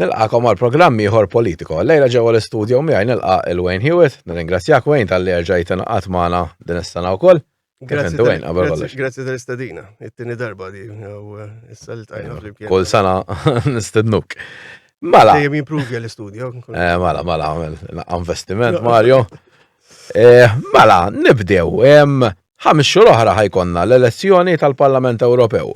Nilqakom għal programm ieħor politiko. Lejla ġewwa l-istudio miegħi nilqa' il Wayne Hewitt. Nirringrazzjak Wayne talli erġajt ingħaqadt magħna din is-sena wkoll. Grazzi Grazzi tal-istadina, it-tieni darba di, u eh, issa li tajna flimkien. Kull sena nistednuk. Mela. Dejjem jimpruvja l-istudio. Eh, mela, mela, investiment, Mario. Eh, mela, nibdew. Ħames xhur oħra ħajkonna l-elezzjoni tal-Parlament Ewropew.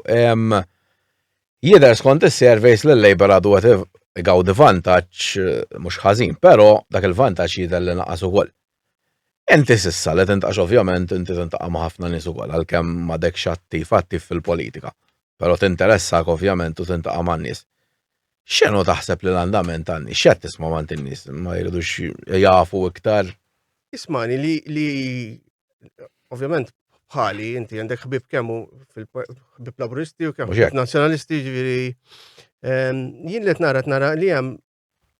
Jidher skont is-surveys li l-Labour għadu qed igawdi vantaġġ eh, mhux ħażin, però dak il-vantaġġ jidher li naqas ukoll. Inti sissa li tintax ovvjament inti tintaqa' ma' ħafna nies ukoll għalkemm m'għadekx attiv attiv fil-politika. Però tinteressak ovvjament u tintaqa' man-nies. X'inhu taħseb li l-andament tan-nies? X'qed tisma' mant in-nies? Ma jridux jafu iktar? Ismani li li ovvjament bħali inti għandek ħbib kemm fil-ħbib laburisti u kemm nazzjonalisti ġifieri ehm, jien li qed nara nara li hemm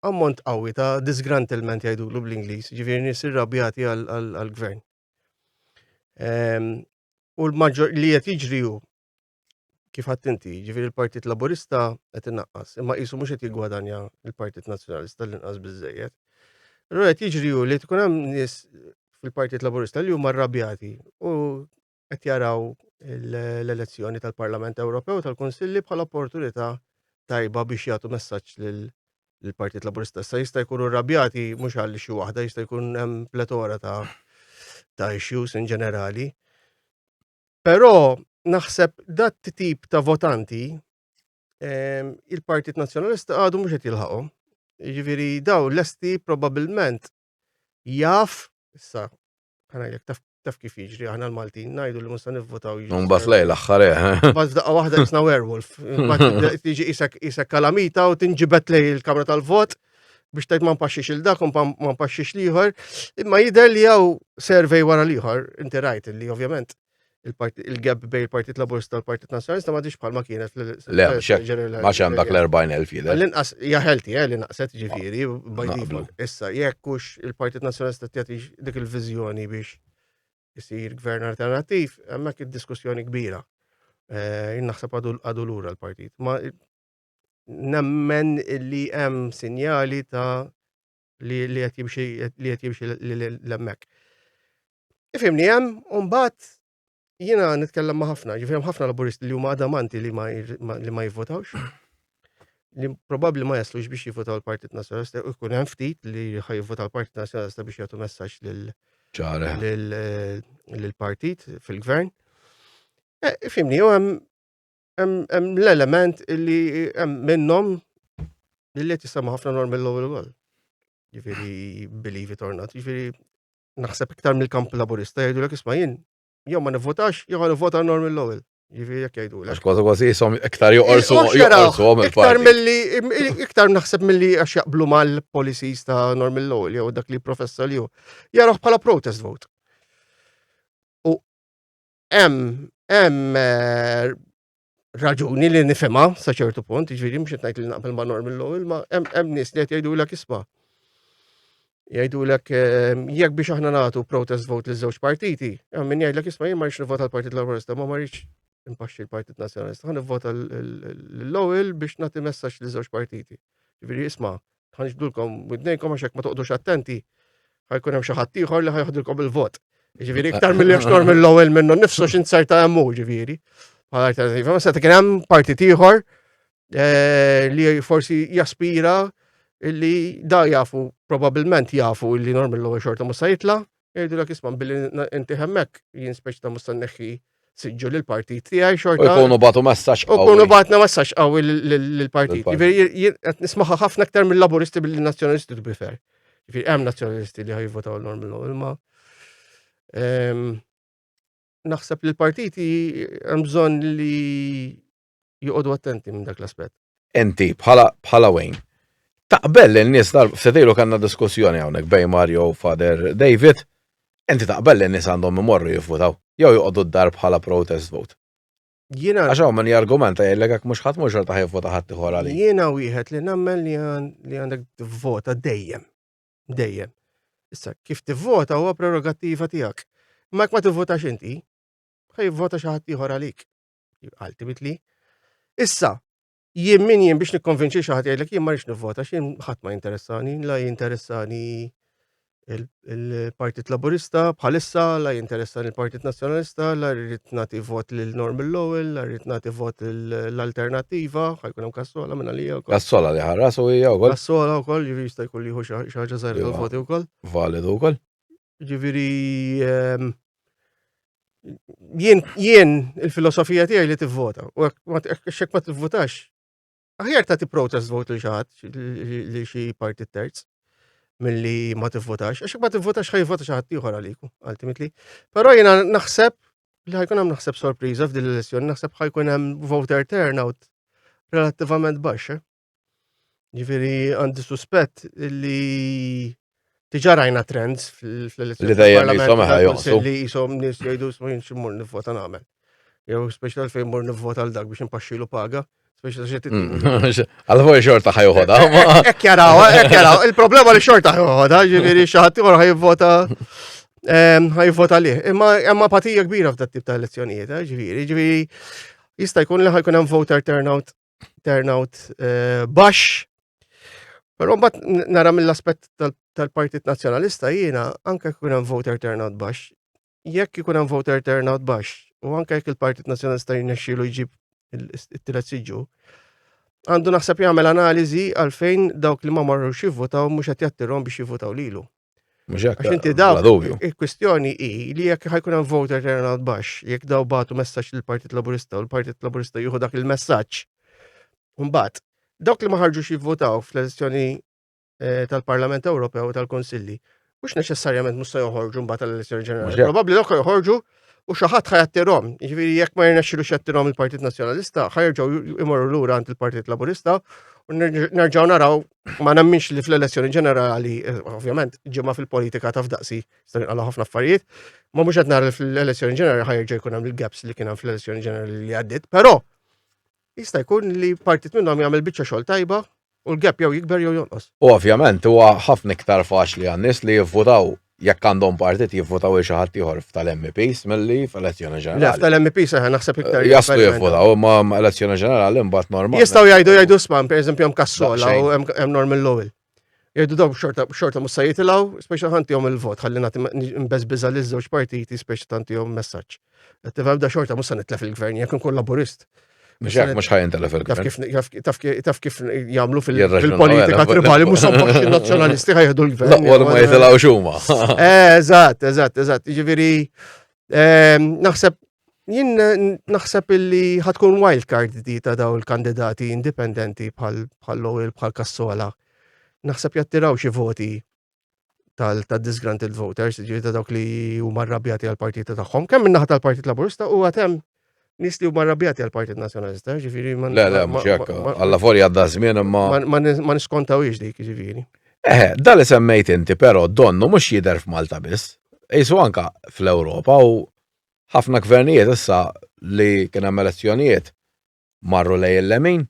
ammont qawwi ta' disgruntlement jgħidulu bl-Ingliż, ġifieri nies irrabjati għall-gvern. Ehm, u l-maġġor li qed jiġri hu kif għadt inti, ġifieri l-Partit Laburista qed inaqqas, imma qisu mhux qed jiggwadanja l-Partit Nazzjonalista l-inqas biżejjed. Allura qed jiġri hu li tkun hemm nies fil-Partit Laburista li huma rrabjati u qed jaraw l-elezzjoni tal-Parlament Ewropew tal-Kunsilli bħala opportunità tajba biex jagħtu messaġġ lill-Partit Laburista. Issa jista' jkunu rrabjati mhux għal xi waħda, jista' jkun hemm pletora ta' ta' issues in ġenerali. Però naħseb dat tip ta' votanti ehm, il-Partit Nazzjonalista għadu mhux qed jilħaqhom. Jiġifieri daw lesti probabbilment jaf issa ħanajlek taf taf kif jiġri aħna l-Maltin ngħidu li musta nivvotaw. Mbagħad lejl aħħar eh. Mbagħad f'daqqa waħda jisna werewolf. Mbagħad tiġi isek kalamita u tinġibet lej il-kamra tal-vot biex tgħid ma npaxxix il dak u ma npaxxix l-ieħor. Imma jidher li hawn survey wara l-ieħor, inti rajt li ovvjament il-gap bej il-Partit Laburista u l-Partit Nazzjonalista ma diċ bħalma kienet Le, ma xem dak l-40,000 jidher. L-inqas hija healthy, eh, li naqset ġifieri by default. Issa jekk hux il-Partit Nazzjonalista jagħti dik il-viżjoni biex isir gvern alternattiv, hemmhekk id-diskussjoni kbira. Eh, jien naħseb għadu lura l-partit. Ma nemmen li hemm sinjali ta' li li qed jimxi li qed jimxi l-hemmhekk. Ifhimni hemm u mbagħad jiena nitkellem ma' ħafna, ġifieri hemm ħafna laburisti li huma adamanti li ma li ma jivvotawx. Li probabbli ma jaslux biex jivvotaw l-Partit Nazzjonalista u jkun hemm ftit li ħajvvotaw l-Partit Nazzjonalista biex jagħtu messaġġ lil lill-partit fil-gvern. Eh, ifhimni, u hemm Hemm l-element li hemm minnhom li qed jisema' ħafna Norman Lowell ukoll. Ġifieri believe it or not. Ġifieri naħseb iktar mill-kamp laburista jgħidulek isma' jien jew ma nivvotax jew nivvota Norman Lowell. Ġifieri jekk jgħidulek. Għax kważi kważi jisom iktar joqorsu joqorsu Iktar milli iktar naħseb milli għax jaqblu mal-policies ta' Norman Lowell jew dak li professa li hu. Jaroh bħala protest vote. U hemm hemm eh, raġuni li nifhimha sa ċertu punt, jiġifieri mhux qed ngħid li naqbel ma' Norman Lowell, ma hemm nies li qed jgħidulek isma' jgħidulek eh, jekk biex aħna nagħtu protest vote liż żewġ partiti, hemm min jgħidlek isma' jien ma rridx nivvota l-Partit Laburista, ma ma rridx impaxxi l-Partit Nazzjonalista, ħa nivvota l-Lowell biex nagħti messaġġ liż żewġ partiti. Jiġifieri isma' ħanġbdulkom widnejkom għax hekk ma toqgħodux attenti ħajkun hemm xi ħadd ieħor li ħajħodilkom il-vot. Ġifieri iktar milli għax Norman l-ewwel minnu nnifsu x'inzerta hemm hu ġifieri. Bħala alternativa, ma seta' kien hemm partit ieħor eh, li forsi jaspira li da jafu probabbilment jafu li Norman l-ewwel xorta mhux se jitla' Jgħidulek isma' billi inti hemmhekk jien speċi ta' mhux se nneħħi siġġu lill-partit tiegħi xorta. U jkunu bagħtu messaġġ qawwi. U jkunu bagħtna messaġġ qawwi lill-partit. Jiġifieri qed nismaħħa ħafna aktar mill-Laburisti billi nazzjonalisti to be fair. Jiġifieri hemm nazzjonalisti li ħajvotaw l-normal imma ehm, naħseb li l-partiti hemm bżonn li joqogħdu attenti minn dak l-aspett. Inti bħala bħala Wayne, taqbel li n-nies dar f'sedilu kellna diskussjoni hawnhekk bejn Mario u Father David, inti taqbel li n-nies għandhom imorru jivvutaw jew joqogħdu d-dar bħala protest vote? Jiena Għax hawn min jargumenta jgħidlek hekk mhux ħadd mhux xorta ħajvota ħadd ieħor għalik. Jiena wieħed li nemmen li li għandek tivvota dejjem. Dejjem. Issa, kif tivvota huwa prerogattiva tiegħek. Imma jekk ma tivvotax inti, ħajvota xi ħadd ieħor għalik. Ultimately. Issa, Jien min jien biex nikkonvinċi xi ħadd jgħidlek jien ma rridx nivvota x'jien ħadd ma jinteressani, la jinteressani il-Partit Laburista bħalissa, la jinteressani il-Partit Nazzjonalista, la rrid nagħti vot lil Norman Lowell, la rrid nagħti vot l-Alternattiva, ħajkun hemm Kassola minn għalija wkoll. Kassola li ħarras u hija wkoll. Kassola wkoll, ġifieri jista' jkun li jieħu xi ħaġa żgħira tal-voti wkoll. Validu wkoll. Ġifieri ehm, jien jien il-filosofija tiegħi li tivvota. U jekk ma tivvotax, aħjar tagħti protest vote li xi ħadd li xi partit terz milli ma tivvotax. Għax ma tivvotax ħaj jivvota xi ħadd ieħor għaliku, ultimately. Però jiena naħseb li ħajkun hemm naħseb sorpriża f'din l-elezzjoni, naħseb ħajkun hemm voter turnout relattivament baxx. Eh? Ġifieri għandi suspett li diġà rajna trends fl-elezzjoni. Li dejjem jisom ħajonqsu. Li jisom nies jgħidu isma' jien xi mmur nivvota nagħmel. Jew speċjal fejn mur nivvota għal dak biex impaxxilu paga. Speċjal xi mm. Għal fuq xorta ħajoħodha. Hekk jaraw, hekk jaraw. Il-problema li xorta ħajoħodha, ġifieri xi ħadd ieħor ħajvota ehm, ħajvota lih. Imma hemm apatija kbira f'dat tip ta' elezzjonijiet, eh, ġifieri, ġifieri jista' jkun li ħajkun hemm voter turnout turnout eh, baxx. Però mbagħad nara mill-aspett tal-Partit Nazzjonalista jiena anke jkun hemm voter turnout baxx, jekk ikun hemm voter turnout baxx u anke jekk il-Partit Nazzjonalista jirnexxielu jġib it-tielet siġġu, għandu naħseb jagħmel analiżi għalfejn dawk li ma marrux jivvotaw mhux qed jattirhom biex jivvotaw lilu. Mhux hekk. Għax inti bla daw, dubju. il-kwistjoni hi li jekk ħajkun hemm voter turnout baxx, jekk daw bagħtu messaġġ lill-Partit Laburista u l-Partit Laburista jieħu dak il-messaġġ. Mbagħad, dawk li ma ħarġux jivvotaw fl-elezzjoni eh, tal-Parlament Ewropew u tal-Konsilli, mhux neċessarjament mhux se joħorġu mbagħad tal-elezzjoni Mhux ġenerali. hekk. Probabbli dawk joħorġu u xi ħadd ħajattirhom. Jiġifieri jekk ma jirnexxilux jattirhom il-Partit Nazzjonalista, ħajerġgħu imorru lura għand il-Partit Laburista u nerġgħu naraw ma nemminx li fl-elezzjoni ġenerali, eh, ovvjament, ġimgħa fil-politika taf daqsi, jista' jinqala ħafna affarijiet, ma mhux qed nara li fl-elezzjoni ġenerali ħajerġa' jkun hemm il-gaps li kien hemm fl-elezzjoni ġenerali li għaddiet, però jista' jkun li partit minnhom jagħmel biċċa xogħol tajba U l-gap jew jikber jew jonqos. U ovvjament huwa ħafna iktar faċli għan-nies li jivvutaw jekk għandhom partit jivvutaw il xi ħadd ieħor f'tal-MPs milli f'elezzjoni Le, ġenerali. f'tal-MPs eħe naħseb iktar. Eh, Jaslu jivvutaw, ma elezzjoni ġenerali mbagħad normali. Jistgħu jgħidu jgħidu sma, pereżempju hemm Kassola Daqsxejn. u hemm hemm Norman Lowell. Jgħidu daw xorta xorta mhux se jitilgħu, speċi ħantihom il-vot, ħalli nagħti nbeżbiża liż żewġ partiti speċi tantihom messaġġ. Qed tifhem da xorta mhux se nitlef il-gvern jekk inkun laburist. Mhux hekk mhux ħajn telef Taf il-gvern. kif taf kif taf kif jagħmlu fil-politika tribali mhux suppost in-nazzjonalisti ħajħdu l-gvern. Laqwa li ma jitilgħux huma. Eh, eżatt, eżatt, eżatt. Jiġifieri ehm, naħseb jien naħseb illi ħatkun wild card di ta' daw il-kandidati indipendenti bħal bħal Lowell bħal Kassola. Naħseb jattiraw xi voti tal-disgruntled voters, ġifieri ta' dawk li huma rrabjati għal partita tagħhom, kemm min-naħa tal-Partit Laburista u għad hemm nies li huma rrabjati għal Partit Nazzjonalista, ġifieri ma. Le, le, mhux hekk, alla forja għadda żmien imma. Ma niskontawiex dik, ġifieri. Eh, da li semmejt inti però donnu mhux jidher f'Malta biss, qisu anka fl-Ewropa u ħafna gvernijiet issa li kien hemm elezzjonijiet marru lejn il-lemin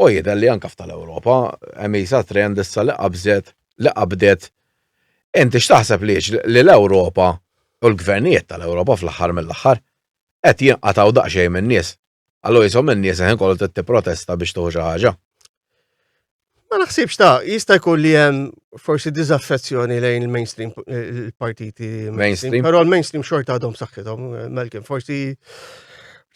u jidher li anke f'tal-Ewropa hemm isa trend issa li qabżet li qabdet. Inti x'taħseb li li l-Ewropa u l-gvernijiet tal-Ewropa fl-aħħar mill-aħħar qed jinqatgħu daqsxejn min-nies? Allura qishom in-nies il-ħin kollu trid tipprotesta biex tieħu xi ħaġa. Ma naħsibx ta' jista' jkun li hemm forsi diżaffezzjoni lejn il-mainstream il-partiti mainstream. Però l-mainstream xorta għadhom saħħithom, Malcolm, forsi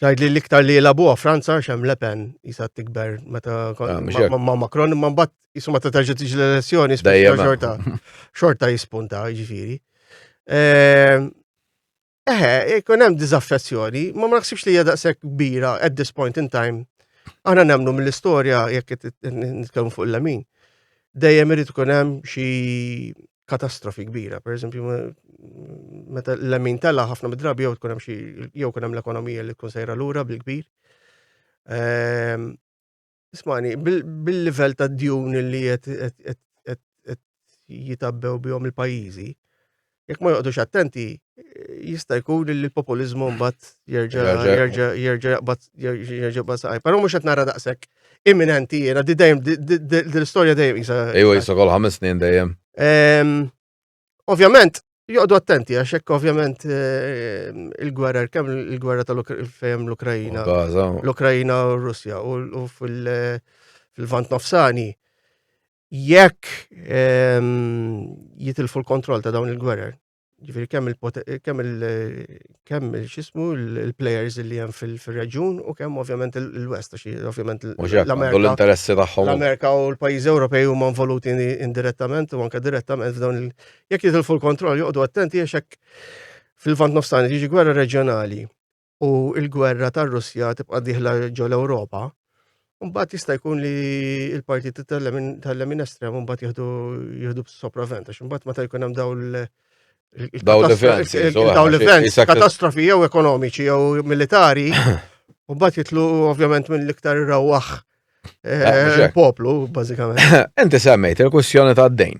tgħid li l-iktar li jilagħbuha Franza għax hemm Le Pen jisa tikber meta ah, ma' Macron imma mbagħad jisu meta terġa' tiġi l-elezzjoni xorta xorta jispunta jiġifieri. Ehm, Eħe, jkun hemm diżaffezzjoni, ma ma naħsibx li hija daqshekk kbira at this point in time. Aħna nemmnu mill-istorja jekk qed nitkellmu fuq il-lemin. Dejjem irid ikun hemm xi katastrofi kbira. Per eżempju, meta l-lemin tela ħafna mid-drabi jew tkun hemm xi jew ikun hemm l-ekonomija li tkun sejra lura bil-kbir. Ehm, Ismani, bil-livell ta' djun li qed jitabbew bihom il-pajjiżi, jekk ma joqgħodux attenti, jista' jkun li l-populiżmu mbagħad jerġa' jerġa' jerġa' jaqbad jerġa' jaqbad saqaj. Però mhux qed nara daqshekk imminenti jiena di dejjem l-istorja dejjem isa. Ejwa jisa kol ħames snin dejjem. Ehm, ovvjament, Joqogħdu attenti għax hekk ovvjament eh, il-gwerra kemm il-gwerra tal-fejn l-Ukrajina, l-Ukrajina u r-Russja u fil-Vant Nofsani jekk ehm, jitilfu l-kontroll ta' dawn il-gwerer, Ġifieri kemm il kemm il kemm il-xismu il-players li hemm fil-reġjun u kemm ovvjament il-West għax ovvjament l-Amerika. L-interessi tagħhom. L-Amerika u l-pajjiżi Ewropej huma involuti indirettament u anke direttament f'dawn il jekk jitilfu l-kontroll joqogħdu attenti għax hekk fil-Vant Nofsani tiġi gwerra reġjonali u l-gwerra tar-Russja tibqa' dieħla ġo l-Ewropa, mbagħad jista' jkun li l-partiti tal-lemin estrem mbagħad jieħdu jieħdu sopravvent għax imbagħad meta jkun hemm dawn Dawn l-events, dawn l-events, katastrofi jew ekonomiċi jew militari, u mbagħad jitlu ovvjament mill-iktar rawaħ eh, eh, il-poplu, bażikament. Inti semmejt il-kwistjoni tad-dejn.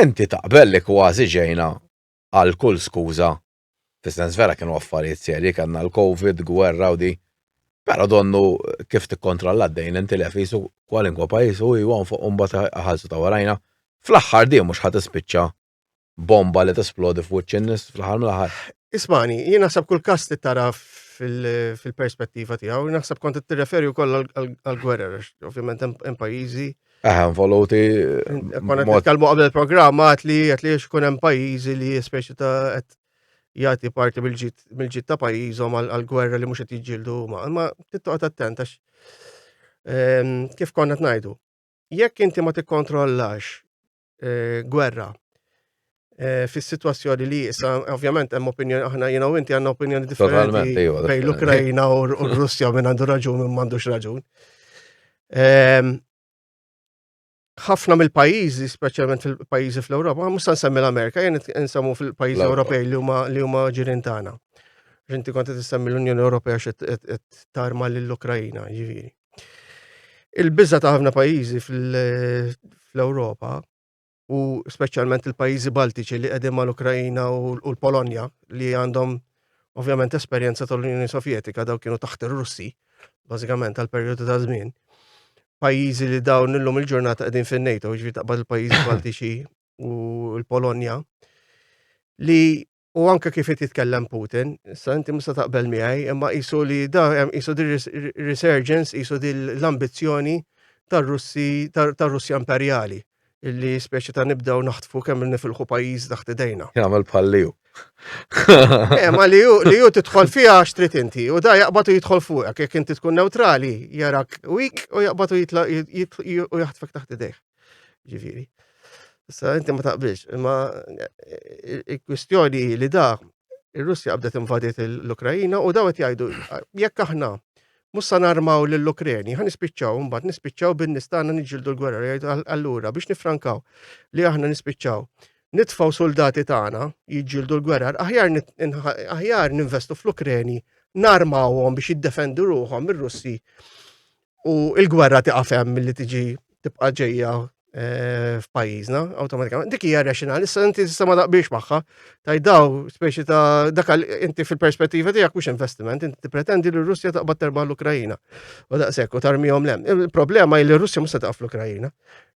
Inti taqbel li kważi ġejna għal kull skuża Fis-sens vera kienu affarijiet serji, kellna l-Covid, gwerra u di. Però donnu kif tikkontrolla d-dejn inti le fisu kwalinkwa pajjiż u iwa fuq mbagħad ħalsu ta' warajna. Fl-aħħar di mhux ħa tispiċċa bomba li tisplodi f'wiċċ in-nies fl-aħħar mill-aħħar. Ismani, jien naħseb kull każ li tara fil-perspettiva tiegħu, naħseb kont tirreferi wkoll għall-gwerra, ovvjament hemm pajjiżi Eħe, involuti. Konna nitkellmu qabel il-programm għat li għat li xkun hemm pajjiżi li speċi ta' qed jagħti parti mill-ġid ta' pajjiżhom għall-gwerra li mhux qed jiġġieldu huma. Imma tittoqgħod attent għax ehm, kif konna qed ngħidu. Jekk inti ma tikkontrollax eh, gwerra eh, fis-sitwazzjoni li issa ovvjament hemm opinjoni aħna jiena u inti għandna opinjoni differenti iva, bejn l-Ukrajna u r-Russja minn għandu raġun minn m'għandux raġun. Ehm, ħafna mill-pajjiżi, speċjalment fil-pajjiżi fl-Ewropa, mhux se nsemmi l-Amerika, jien nsemmu fil-pajjiżi Ewropej li huma li huma ġirien tagħna. Inti kont qed issemmi l-Unjoni Ewropea x'qed tarma lill-Ukrajna, ġifieri. Il-biża ta' ħafna pajjiżi fl-Ewropa u speċjalment il-pajjiżi Baltiċi li qegħdin mal-Ukrajina u l-Polonja li għandhom ovvjament esperjenza tal-Unjoni Sovjetika daw kienu taħt ir-Russi bażikament għal perjodu ta' żmien. Pajjiżi li dawn illum il-ġurnata qegħdin fin-NATO, ġifieri taqbad il-pajjiżi Baltiċi u l-Polonja li U anke kif qed jitkellem Putin, issa inti mhux se taqbel miegħi, imma qisu li da qisu di resurgence, qisu di l-ambizzjoni tar-Russi tar-Russja imperjali illi speċi ta' nibdew naħtfu kemm nifilħu pajjiż taħt idejna. Jagħmel bħal li hu. Eh, ma li hu li hu tidħol fiha x'trid inti u da jaqbad u jidħol fuqek jekk inti tkun neutrali jarak weak u jaqbad u jitla u jaħtfek taħt idejh. Ġifieri. Issa inti ma taqbilx, imma eh, il-kwistjoni li da ir-Russja qabdet invadiet l-Ukrajina u daw qed jgħidu jekk aħna mhux sa narmaw lill-Ukreni, ħa nispiċċaw mbagħad nispiċċaw bin-nies tagħna niġġieldu l-gwerra jgħidu allura biex nifrankaw li aħna nispiċċaw nitfgħu soldati tagħna jiġġieldu l-gwerra, aħjar aħjar ninvestu fl-Ukreni narmawhom biex jiddefendu ruħhom mir-Russi u l-gwerra tiqaf hemm milli tiġi tibqa' ġejja eh, f'pajjiżna awtomatikament. Dik hija rationale, issa inti tista' ma taqbilx magħha. Tajdaw speċi ta' dak inti fil-perspettiva tiegħek mhux investiment, inti tippretendi li r-Russja taqbad terba' l-Ukrajina. U daqshekk u tarmihom lem. Il-problema hi li r-Russja mhux se taqaf l-Ukrajina.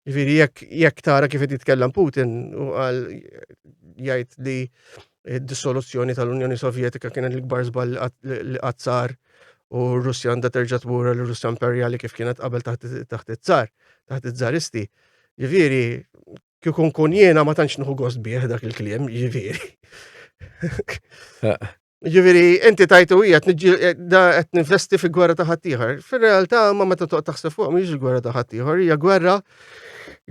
Ġifieri jekk jekk tara kif qed jitkellem Putin u qal jgħid li d-dissoluzzjoni tal-Unjoni Sovjetika kienet l-ikbar żball li qatt sar u r-Russja għandha terġa' tmur l-Russja imperjali kif kienet qabel taħt it-tsar, taħt iż-żaristi. Ġifieri, kieku nkun jiena ma tantx nieħu gost bih dak il-kliem, ġifieri. Ġifieri, inti tajtu hija qed ninvesti fi gwerra ta' ħaddieħor. Fir-realtà ma meta toqgħod taħseb fuq mhix gwerra ta' ħaddieħor, hija gwerra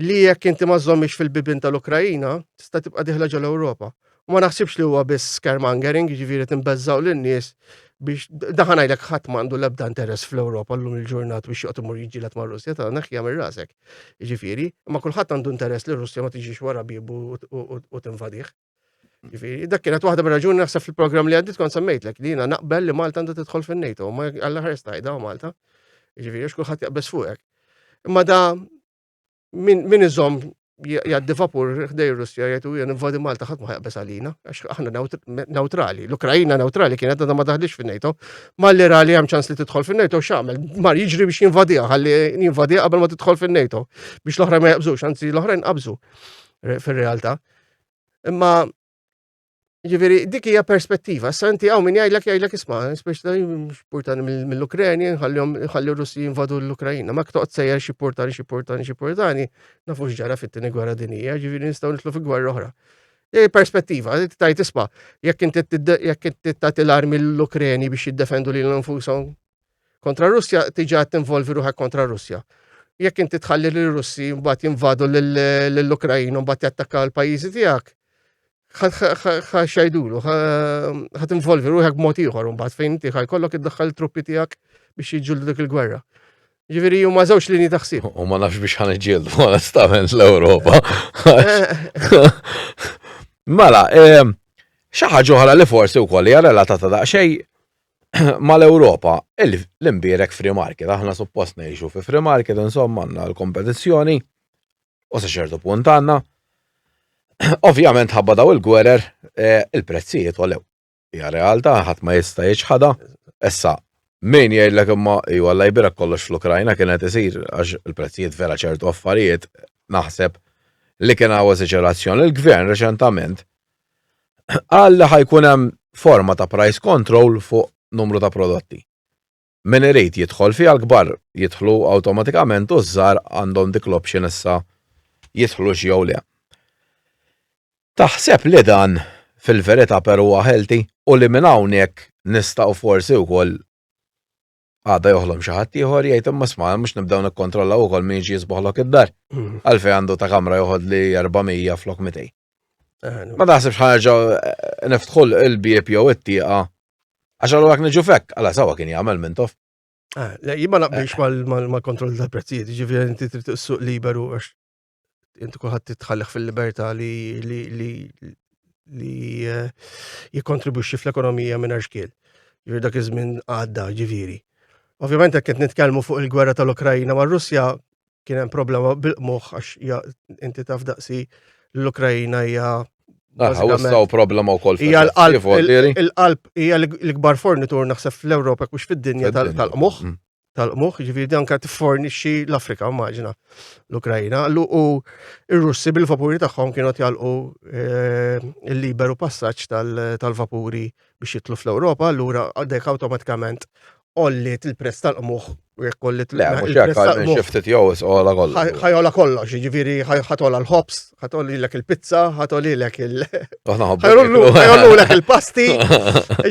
li jekk inti ma żommix fil-bibien tal-Ukrajina, tista' tibqa' dieħla ġol-Ewropa. U ma naħsibx li huwa biss scaremongering, jiġifieri timbeżżaw lin-nies biex daħan ngħidlek ħadd m'għandu l-ebda interess fl-Ewropa llum il-ġurnat biex joqgħod imur jiġġieled mar-Russja ta' neħħiha minn rasek. Jiġifieri, imma kulħadd għandu interess li r-Russja ma tiġix wara biebu u tinvadih. Jiġifieri, dak kienet waħda mir-raġuni naħseb fil-programm li għaddit kont semmejtlek li jiena naqbel li Malta għandha tidħol fin-NATO, ma għalla ħares tajda Malta. Jiġifieri, għax kulħadd jaqbeż fuqek. Imma da min iżomm jgħaddi vapur ħdej Russja jgħidu jien invadi Malta ħadd ma jaqbeż għalina għax aħna neutrali. L-Ukrajina neutrali kienet għadha ma daħlix fin-NATO. Malli ra li hemm ċans li tidħol fin-NATO x'għamel? Mar jiġri biex jinvadiha ħalli jinvadiha qabel ma tidħol fin-NATO biex l-oħrajn ma jaqbżux, anzi l-oħrajn qabżu fir-realtà. Imma Ġifieri dik hija perspettiva. Issa inti hawn min jgħidlek jgħidlek isma' speċi x'purtani mill-Ukreni, nħallihom nħalli r-Russi jinvadu l-Ukrajina. Ma toqgħod sejjer xi purtani, xi purtani, xi purtani, nafu x'ġara fit-tieni gwerra dinjija, ġifieri nistgħu nidħlu fi gwerra oħra. Perspettiva, tajt isma' jekk inti jekk inti tagħti l-armi l-Ukreni biex jiddefendu lilhom infushom kontra Russja, tiġa tinvolvi ruħek kontra Russja. Jekk inti tħalli lil Russi mbagħad jinvadu lill-Ukrajina mbagħad jattakkaw l-pajjiżi tiegħek, xajdulu, ħa tinvolvi ruħek b'mod ieħor mbagħad fejn inti ħajkollok iddaħħal truppi tiegħek biex jiġġieldu dik il-gwerra. Ġifieri huma żewġ linji ta' ħsieb. U ma nafx biex ħan iġġieldu onestament l-Ewropa. Mela, xi ħaġa oħra li forsi wkoll hija relatata daqsxejn mal-Ewropa, l-imbierek free market, aħna suppost ngħixu fi free market, insomma għandna l-kompetizzjoni u sa ċertu punt għandna. Ovvjament ħabba daw il-gwerer eh, il-prezzijiet għolew. Hija realtà ħadd ma jista' jiċħadha. Issa, min jgħidlek imma ju Alla jbirek kollox fl-Ukrajna kienet isir għax il-prezzijiet vera ċertu affarijiet naħseb li kien hawn eżaġerazzjoni. Il-gvern reċentament Qal li ħa jkun hemm forma ta' price control fuq numru ta' prodotti. Min irid jidħol fiha l-kbar jidħlu awtomatikament u ż-żgħar għandhom dik l-option issa jidħlux jew le. Taħseb li dan fil-verità però huwa healthy u li minn hawnhekk nistgħu forsi wkoll għada joħlom xi ħadd ieħor jgħid imma sma' mhux nibdew nikkontrollaw ukoll min jiġi jisboħlok id-dar. Mm. Għalfejn għandu ta' kamra joħod li 400 flok 200. Eh, Ma taħsibx ħanerġgħu eh, niftħu l-bieb jew it-tieqa għax għallu għak niġu fekk, għala sawa kien jagħmel minn tof. Eh, le, jien ma naqbilx mal-kontroll tal-prezzijiet, ġifieri inti trid suq liberu għax inti kulħadd titħallih fil-libertà li li li li eh, jikkontribwixxi fl-ekonomija mingħajr xkiel. Ġifieri dak iż-żmien għadda, ġifieri. Ovvjament jekk qed nitkellmu fuq il-gwerra tal-Ukrajna mar-Russja kien hemm problema bil-qmuħ għax inti taf daqsi l-Ukrajna hija Għaw problema u koll. Hija l-qalb, il-qalb hija l-ikbar fornitur naħseb fl-Ewropa mhux fid-dinja tal-qmuħ. Mm. tal-qmuħ, ġifieri dan anke tiffornixxi l-Afrika, immaġina, l-Ukrajina. U r-Russi bil-vapuri tagħhom kienu jagħlqu eh, il-liberu passaġġ tal-vapuri biex jitlu fl-Ewropa, allura għadek awtomatikament olliet il-prezz tal-qmuħ u jekk olliet il-prezz tal-qmuħ. Xiftit jew ola kollox. Ħajola kollox, ġifieri ħatola l-ħobs, ħatolilek il-pizza, ħatolilek il- Ħajollu il-pasti,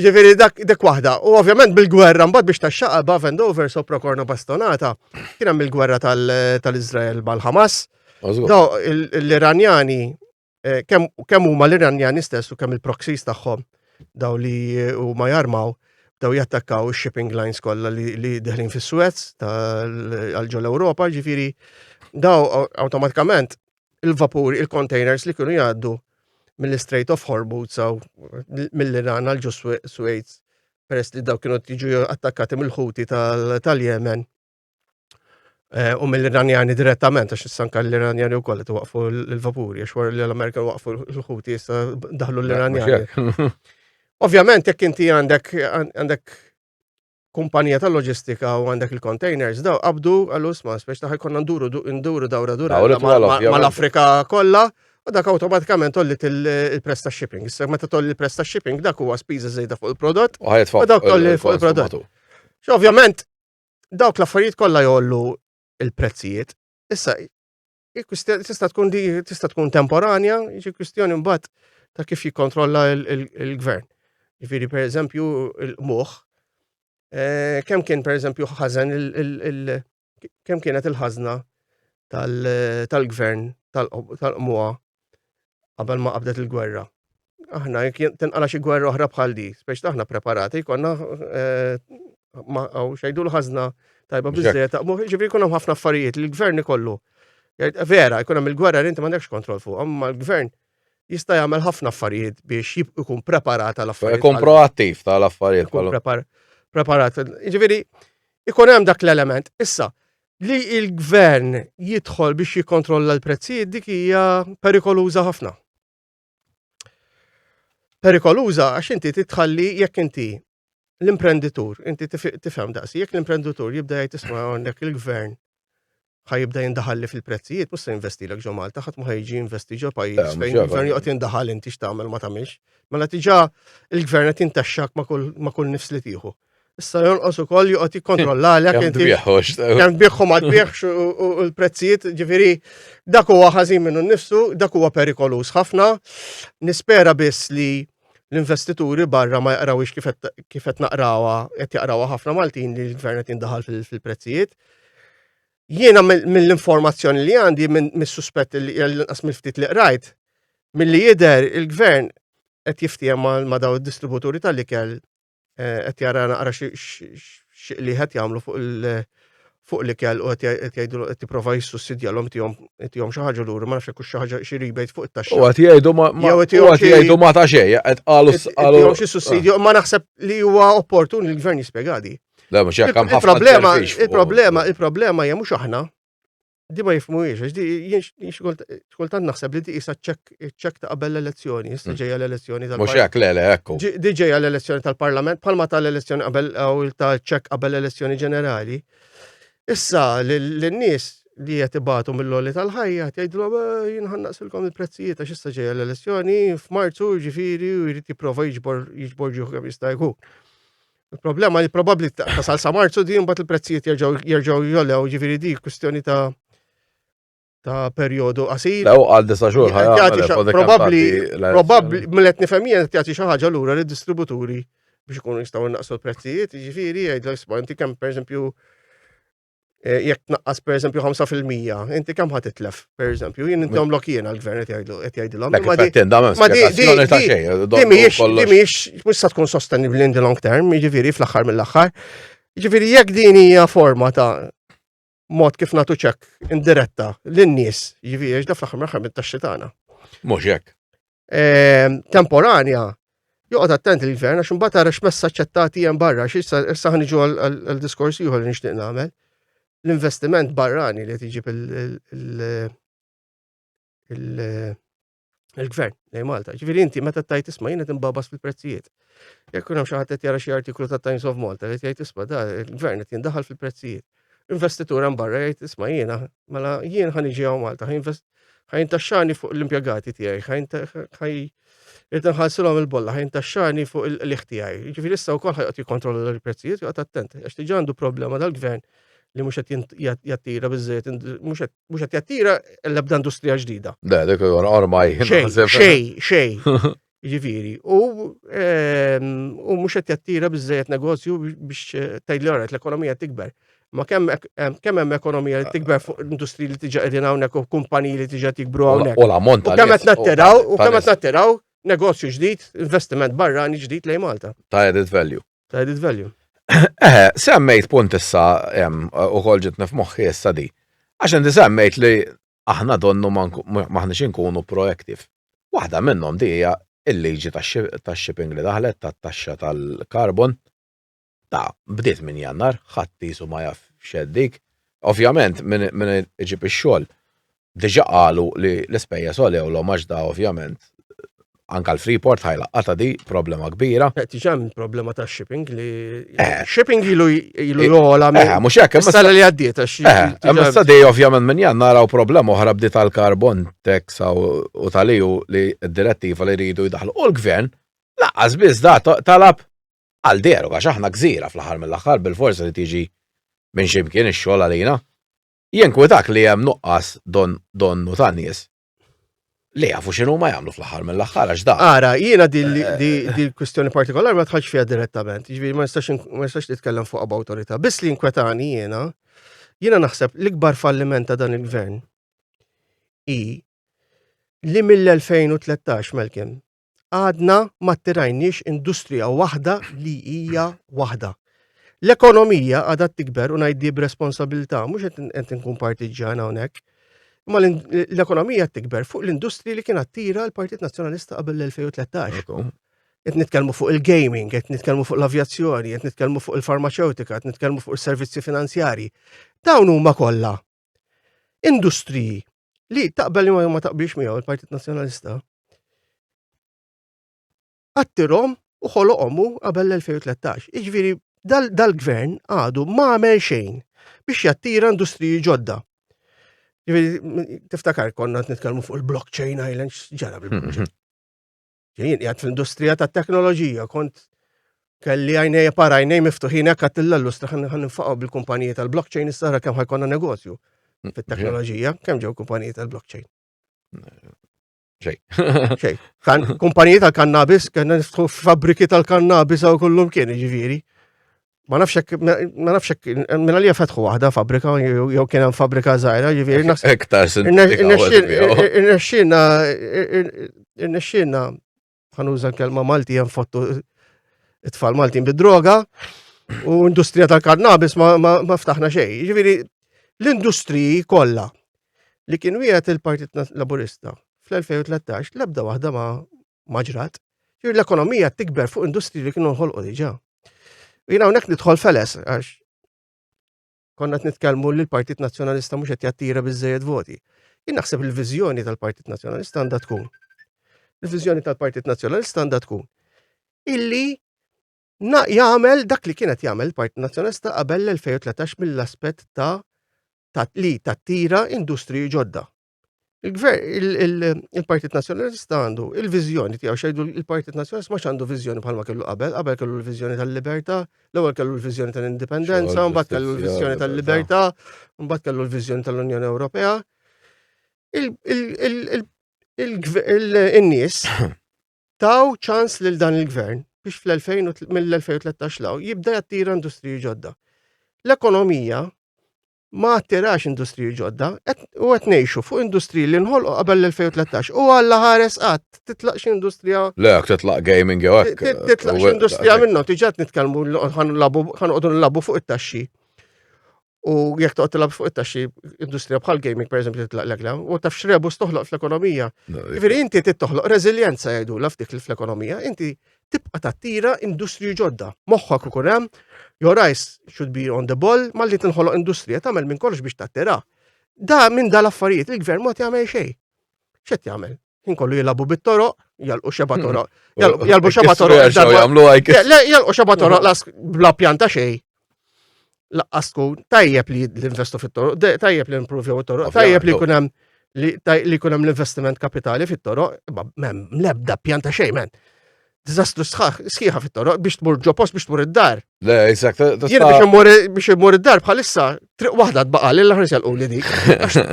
ġifieri dak dik waħda. U ovvjament bil-gwerra mbagħad biex taxxaqa above and over sopra korna bastonata, kien hemm il-gwerra tal-Iżrael mal-Hamas. Daw l-Iranjani Eh, kemm huma l-Iranjani stess u kemm il-proxies tagħhom daw li eh, huma jarmaw daw jattakkaw shipping lines kollha li, li deħlin fis-Suez għal ġol Ewropa, ġifieri daw awtomatikament il-vapuri, il-containers li kienu jgħaddu mill-Strait of Hormuz aw mill-Iran għal ġo Suez peress li daw kienu jiġu attakkati mill-Ħuti tal-Jemen Eh, u mill-Iranjani direttament, għax issa anka l-Iranjani wkoll qed waqfu l-vapuri, għax wara li l-Amerika waqfu l-Ħuti issa daħlu l-Iranjani. Ovvjament jekk inti għandek għandek kumpanija tal-loġistika u għandek il-containers, daw qabdu għallu sma, speċ taħ konna nduru nduru dawra dura mal-Afrika kollha, u dak awtomatikament tolli il-prezz ta' shipping. Issa meta tolli il-prezz ta' shipping dak huwa spiża żejda fuq il-prodott. U dak tolli fuq il-prodott. Ovvjament, dawk l-affarijiet kollha jollu il-prezzijiet. Issa, tista' tkun di tista' tkun temporanja, jiġi kwistjoni mbagħad ta' kif jikkontrolla il-gvern. Jiġifieri pereżempju il-qmuħ, eh, kemm kien pereżempju ħażen kemm kienet il-ħażna tal-gvern tal-qmuha qabel ma qabdet il-gwerra. Aħna jekk tinqala xi gwerra oħra bħal di, speċi aħna preparati, konna eh, ma xejdu l-ħażna tajba biżżejjed, ġifieri jkun hemm ħafna affarijiet li l-gvern ikollu. Vera, jkun hemm il-gwerra li inti m'għandekx kontroll fuq, imma l-gvern jista' jagħmel ħafna affarijiet biex jkun preparat għal affarijiet. Ikun proattiv tal-affarijiet. Ikun preparat. Ġifieri, ikun hemm dak l-element. Issa, li il-gvern jidħol biex jikkontrolla l-prezzijiet dik hija perikoluża ħafna. Perikoluża għax inti titħalli jekk inti l-imprenditur, inti tifhem daqsi, jekk l-imprenditur jibda jgħid isma' għandek il-gvern. ħa jibda jindaħalli fil-prezzijiet, mhux se jinvestilek ġo Malta, ħadd ma ħa jiġi jinvesti ġo pajjiż fejn il-gvern joqgħod jindaħal inti x'tagħmel ma tagħmilx. Mela diġà il-gvern qed jintaxxak ma' kull nifs li tieħu. Issa jonqos ukoll joqgħod jikkontrollalek inti. Kemm tbieħu ma tbieħx u l-prezzijiet, ġifieri dak huwa ħażin minnu nnifsu, dak huwa perikolus ħafna. Nispera biss li l-investituri barra ma jaqrawix kif qed naqrawha qed jaqrawha ħafna Maltin li l-gvern qed jindaħal fil-prezzijiet. Jiena mill-informazzjoni li għandi mis-suspett li l-inqas mill-ftit li qrajt, milli jidher il-gvern qed jiftiehem ma' daw id-distributuri tal-ikel eh, qed jara naqra xi li qed jagħmlu fuq il- fuq l-ikel u qed jgħidu qed jipprova jissussidjalhom tihom tihom xi ħaġa lura ma nafx hekk xi ħaġa xi rebate fuq it-taxxa. U qed jgħidu ma qed jgħidu ma ta' xejn, qed qalu qalu xi sussidju, ma naħseb li huwa opportun li l-gvern jispjegadi. Le mhux hekk hemm ħafna. Il-problema, il-problema, il-problema hija mhux aħna, Di ma jifmuhiex, għax di jien xkultant naħseb li di isa ċek ta' qabel l-elezzjoni, issa mm. ġejja l-elezzjoni tal-Parlament. Mhux hekk, le, le, ekku. Di ġejja l-elezzjoni tal-Parlament, bħalma tal-elezzjoni qabel u ta' ċek qabel l-elezzjoni ġenerali. Issa l-nies li qed ibatu mill-għoli tal-ħajja qed jgħidulhom eh, jien ħannaqsilkom il-prezzijiet għax issa ġejja l-elezzjoni f'Marzu ġifieri u jrid jipprova jiġbor jiġbor ġieħu kemm jista' jkun. Il-problema li probabbli tasal sa Marzu di mbagħad il-prezzijiet jerġgħu jerġgħu jolew, ġifieri di kwistjoni ta' ta' perjodu qasir. Lew għal disa xhur Probabbli, probabbli mill qed nifhem jien qed jagħti xi ħaġa lura lid-distributuri biex ikunu jistgħu naqsu l-prezzijiet, jiġifieri jgħidlek isma' inti kemm pereżempju Eh, jekk tnaqqas per eżempju 5%, inti kemm ħa titlef, per eżempju, jien intom lok jiena l-gvern qed jgħidu qed jgħidilhom. Ma di di mhijiex di mhijiex mhux sa tkun sostenibbli in the long term, jiġifieri fl-aħħar mill-aħħar. Jiġifieri jekk din hija forma ta' mod kif nagħtu ċekk indiretta lin-nies, jiġifieri da fl-aħħar mill-aħħar mit-taxxi tagħna. Mhux hekk. Ehm, temporanja, joqgħod attent il-gvern għax imbagħad tara x'messaġġ qed tagħti hemm barra, għax issa issa ħaniġu għal diskors ieħor li nixtieq nagħmel. L-investiment barrani li qed iġib il-gvern lejn Malta. Ġifieri inti meta tajt isma' jien qed imbabas fil-prezzijiet. Jekk hemm xi ħadd qed jara xi artiklu ta' Times of Malta li jgħid isma' da il-gvern qed jindaħal fil-prezzijiet. Investitur hemm barra jgħid isma' jiena mela jien ħa niġi hawn Malta, ħa jintaxxani fuq l-impjegati tiegħi, ħa irrid nħallsilhom il-bolla, ħa jintaxxani fuq il-qligħ tiegħi. Jiġifieri issa wkoll ħa joqgħod jikkontrolla l-prezzijiet, joqgħod attent, għax diġà għandu problema dal-gvern li mhux qed jattira biżżejjed, mhux qed jattira l-ebda industrija ġdida. Le, dik ormai. Xejn, xejn, xejn. Jiġifieri, u ehm, u mhux qed jattira biżejjed negozju biex eh, tgħid li oret l-ekonomija tikber. Ma kemm kemm hemm ekonomija li tikber fuq industriji li tiġa qegħdin hawnhekk u kumpaniji li tiġa tikbru hawnhekk. U l-ammont U kemm qed nattiraw u kemm qed nattiraw negozju ġdid, investiment barrani ġdid lejn Malta. Ta' added value. Ta' added value. Eh, semmejt punt issa u kol ġitni f'moħħi issa di. Għax inti semmejt li aħna donnu m'aħniex inkunu proactive. Waħda minnhom di hija il-liġi tax-shipping li daħlet tat-taxxa tal-carbon. Ta' bdiet minn Jannar, ħadd qisu ma jaf x'qed dik. Ovvjament min iġib ix-xogħol diġà qalu li l-ispejjeż għolewlhom għax da ovvjament anka l-Freeport ħa jlaqqatha di problema kbira. Eh, diġà hemm problema ta' shipping li eh. shipping ilu ilu jola minn. Eh, mhux hekk, imma li għaddiet għax. Imma issa di ovvjament minn jannar hawn problema oħra bdiet tal-carbon tax u tal-EU li d-direttiva li jridu jdaħlu. U l-gvern laqqas biss da talab għal deroga għax aħna gżira fl-aħħar mill-aħħar bil-forsa li tiġi minn ximkien ix-xogħol għalina. Jinkwitak li hemm nuqqas donnu ta' nies li jafu x'inhu ma jagħmlu fl-aħħar mill-aħħar għax da. Ara, jiena di l-kwistjoni partikolari ma tħallx fiha direttament, jiġifieri ma nistax ma nistax nitkellem fuqha b'awtorità. Biss li inkwetani jiena, jiena naħseb l-ikbar falliment ta' dan il-gvern hi li mill-2013 Malcolm Għadna ma ttirajniex industrija waħda li hija waħda. L-ekonomija għadha tikber u ngħid b'responsabilità, mhux qed inkun partiġġan hawnhekk. Imma l-ekonomija tikber fuq l-industriji li kien attira l-Partit Nazzjonalista qabel l-2013. Qed nitkellmu fuq il-gaming, qed nitkellmu fuq l-avjazzjoni, qed nitkellmu fuq il-farmaceutika, qed nitkellmu fuq is-servizzi finanzjarji. Dawn huma kollha industriji li taqbel li ma taqbilx miegħu il-Partit Nazzjonalista. Attirhom u ħoloqhom hu qabel l-2013. Jiġifieri dal-gvern għadu ma għamel xejn biex jattira industriji ġodda. Ġifieri tiftakar konna qed nitkellmu fuq il-blockchain island ġara bil-blockchain. Jien qiegħed fl-industrija tat-teknoloġija, kont kelli għajnej para għajnej miftuħin hekk għattilla l-lustra ħan nfaqgħu bil-kumpaniji tal-blockchain issa kemm ħajkonna negozju fit-teknoloġija, kemm ġew kumpaniji tal-blockchain. Xej. Xej. Kan kumpaniji tal-kannabis, kellna niftħu fabbriki tal-kannabis għaw kullum kien, ġifieri. Ma nafx hekk, ma nafx hekk, minn għalija fetħu waħda fabbrika jew kien hemm fabbrika żgħira, ġifieri naħseb. Iktar Irnexxielna irnexxielna ħanuża l-kelma Malti hemm fottu it-tfal Maltin bid-droga u industrija tal-kannabis ma, ma, ma ftaħna xejn. Ġifieri l-industriji kollha li kien wieħed il-Partit Laburista fl-2013 l-ebda waħda ma ma ġrat. Ġifieri l-ekonomija tikber fuq industriji li kienu nħolqu diġà. U jiena hawnhekk nidħol feles għax konna qed nitkellmu li l-Partit Nazzjonalista mhux qed jattira biżejjed voti. Jien naħseb il-viżjoni tal-Partit Nazzjonalista għandha tkun. Il-viżjoni tal-Partit Nazzjonalista għandha tkun illi na jagħmel dak li kienet jagħmel il-Partit Nazzjonalista qabel l-2013 mill-aspett ta' ta' li tattira industriji ġodda. Il-gvern, il-Partit Nazzjonalista għandu il-viżjoni tiegħu xejdu il-Partit Nazzjonalista ma għandu viżjoni bħalma kellu qabel, qabel kellu l-viżjoni tal-libertà, l-ewwel kellu l-viżjoni tal-indipendenza, mbagħad kellu l-viżjoni tal-libertà, mbagħad kellu l-viżjoni tal-Unjoni Ewropea. Il-nies taw ċans lil dan il-gvern biex fl-2000 mill-2013 law jibda jattira industriji ġodda. L-ekonomija ma attirax industriji ġodda u qed ngħixu fuq industriji li nħolqu qabel l-2013 u Alla ħares qatt titlaq xi industrija. Le, jekk titlaq gaming jew hekk. Titlaq xi industrija minnhom diġà qed nitkellmu ħanqogħdu nlabu fuq it-taxxi. U jekk toqgħod tilgħab fuq it-taxxi industrija bħal gaming pereżempju titlaq lek u taf x'rebus toħloq fl-ekonomija. Jiġifieri inti trid toħloq reżiljenza jgħidulha f'dik fl-ekonomija, inti tibqa' tattira industriji ġodda. Moħħok ikun hemm, your eyes should be on the ball, malli tinħoloq industrija tagħmel minn kollox biex tattira. Da minn dal-affarijiet il-gvern ma jagħmel xejn. X'qed jagħmel? Ħin kollu jilagħbu bit-toroq, jalqu xeba hmm. toroq. Jalqu xeba toroq. Jalqu xeba toroq las bla pjanta xejn. Laqqas tkun tajjeb li l-investu fit-toroq, tajjeb li impruvjaw it-toroq, tajjeb li jkun hemm li jkun hemm l-investiment kapitali fit-toroq, m'hemm l-ebda pjan ta' xejn, men. Diżastru sħaħ, sħiħa fit-toroq biex tmur ġo post biex tmur id-dar. Le, eżatt. Jien biex immur biex immur id-dar bħalissa triq waħda tbaqa' li l-aħħar jalqu li dik.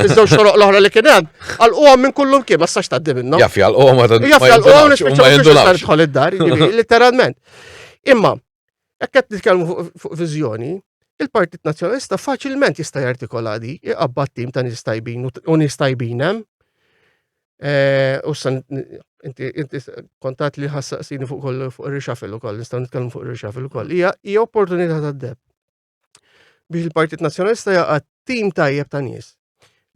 Iż-żewġ toroq l-oħra li kien hemm, għalquhom minn kullum kien ma sax tgħaddi minnhom. Jaf jalquhom ma Jaf jalquhom nispiċċaw tidħol id-dar, letteralment. Imma Jekk qed nitkellmu fuq viżjoni, il-Partit Nazzjonalista faċilment jista' jartikola di, iqabbad tim ta' nies tajbin u nies tajbin hemm. Eh, u san inti inti kontat li ħassaqsini fuq kollu fuq ir-reshuffle ukoll, nistgħu nitkellmu fuq ir-reshuffle ukoll. Hija hija opportunità tad-deb. Biex il-Partit Nazzjonalista jaqgħad tim tajjeb ta' nies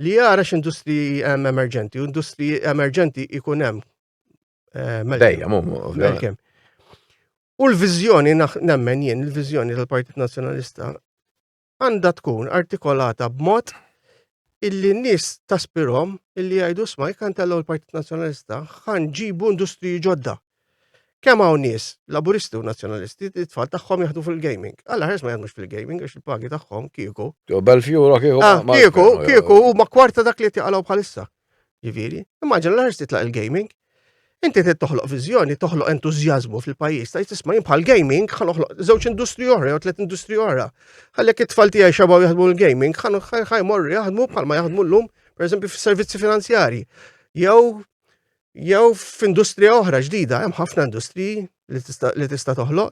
li jara x'industriji hemm emerġenti, u industriji emerġenti ikun hemm. Eh, Dejjem, Malcolm. U l-viżjoni, nemmen jien, il-viżjoni tal-Partit Nazzjonalista għandha tkun artikolata b'mod illi n-nies taspirhom illi jgħidu sma jekk ntellgħu l-Partit Nazzjonalista ħa nġibu industriji ġodda. Kemm hawn nies Laburisti u Nazzjonalisti it-tfal tagħhom jaħdu fil-gaming. Alla ħares ma jaħdmux fil-gaming għax il-pagi tagħhom kieku. Belfiura kieku. Ah, kieku, kieku huma kwarta dak li qed jaqalgħu bħalissa. Ġifieri, immaġina l-ħars titlaq il-gaming. Inti trid toħloq viżjoni, toħloq entużjażmu fil-pajjiż, tajt tisma' jien bħal gaming ħa noħloq żewġ industri oħra jew tliet industri oħra. Ħalli jekk it-tfal tiegħi xabaw jaħdmu l-gaming, ħa jmorru jaħdmu bħalma jaħdmu llum, pereżempju fis-servizzi finanzjarji. Jew jew f'industrija oħra ġdida, hemm ħafna industriji li tista' toħloq.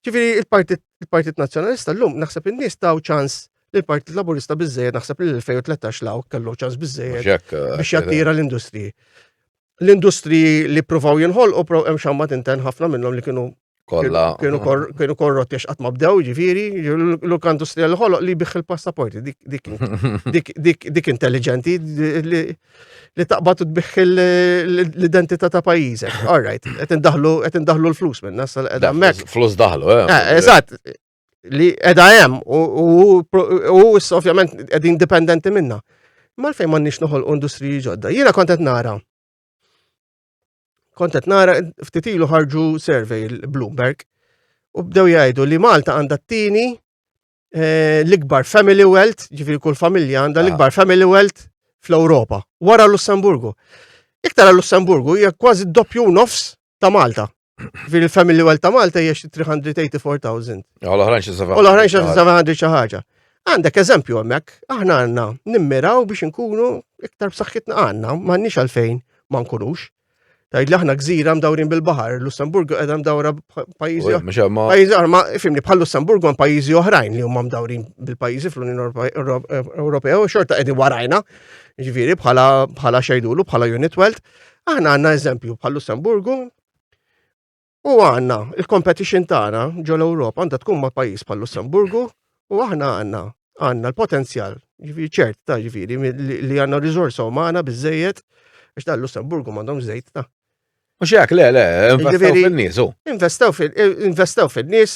Ġifieri il-Partit Nazzjonalista llum naħseb in-nies taw ċans l-Partit Laburista biżejjed naħseb li l-2013 law kellu ċans biżejjed eh, biex jattira l-industriji. L-industriji li provaw jinħolqu hemm xamma tinten ħafna minnhom li kienu kollha kienu kienu korrotti għax qatt ma bdew, ġifieri, l-unika industrija li ħoloq li biħ il-passaporti, dik dik dik dik intelligenti li li taqbad u tbiħ l-identità ta' pajjiżek. All right, qed indaħlu qed indaħlu l-flus minna sal qiegħda hemmhekk. Flus daħlu, eh. eh eżatt, li edha hemm u issa ovvjament qegħdin dipendenti minna. Ma fejn m'għandniex noħolqu industriji ġodda. Jiena kont qed nara. Kont qed nara ftit ilu ħarġu survey il-Bloomberg u bdew jgħidu li Malta għandha t-tieni eh, l-ikbar family wealth, ġifieri kull familja għandha ah. l-ikbar family wealth fl-Ewropa, wara Lussemburgu. Iktar Lussemburgu hija kważi doppju nofs ta' Malta. Ġifieri il-family wealth ta' Malta hija xi 384,000. U l-oħrajn xi 700. U l-oħrajn xi 700 xi ħaġa. Għandek eżempju hemmhekk, aħna għandna nimmiraw biex inkunu iktar b'saħħitna għandna, m'għandniex għalfejn ma nkunux. Tgħid li aħna gżira mdawrin bil-baħar, Lussemburgu qiegħda mdawra pajjiżi pajjiżi oħra, ma fimni bħal Lussemburgu hemm pajjiżi oħrajn li huma mdawrin bil-pajjiżi fl-Unjoni Ewropea u xorta qegħdin warajna, ġifieri bħala bħala xejdulu bħala unit wealth. Aħna għandna eżempju bħal Lussemburgu u għandna il-competition tagħna ġol Ewropa għandha tkun ma' pajjiż bħal Lussemburgu u aħna għandna għandna l-potenzjal, ġifieri ċert ta' ġifieri li għandna riżorsa umana biżejjed biex dan Lussemburgu m'għandhom żejt ta' Mhux hekk, le, le, investew fin-nies. Investew fin-nies,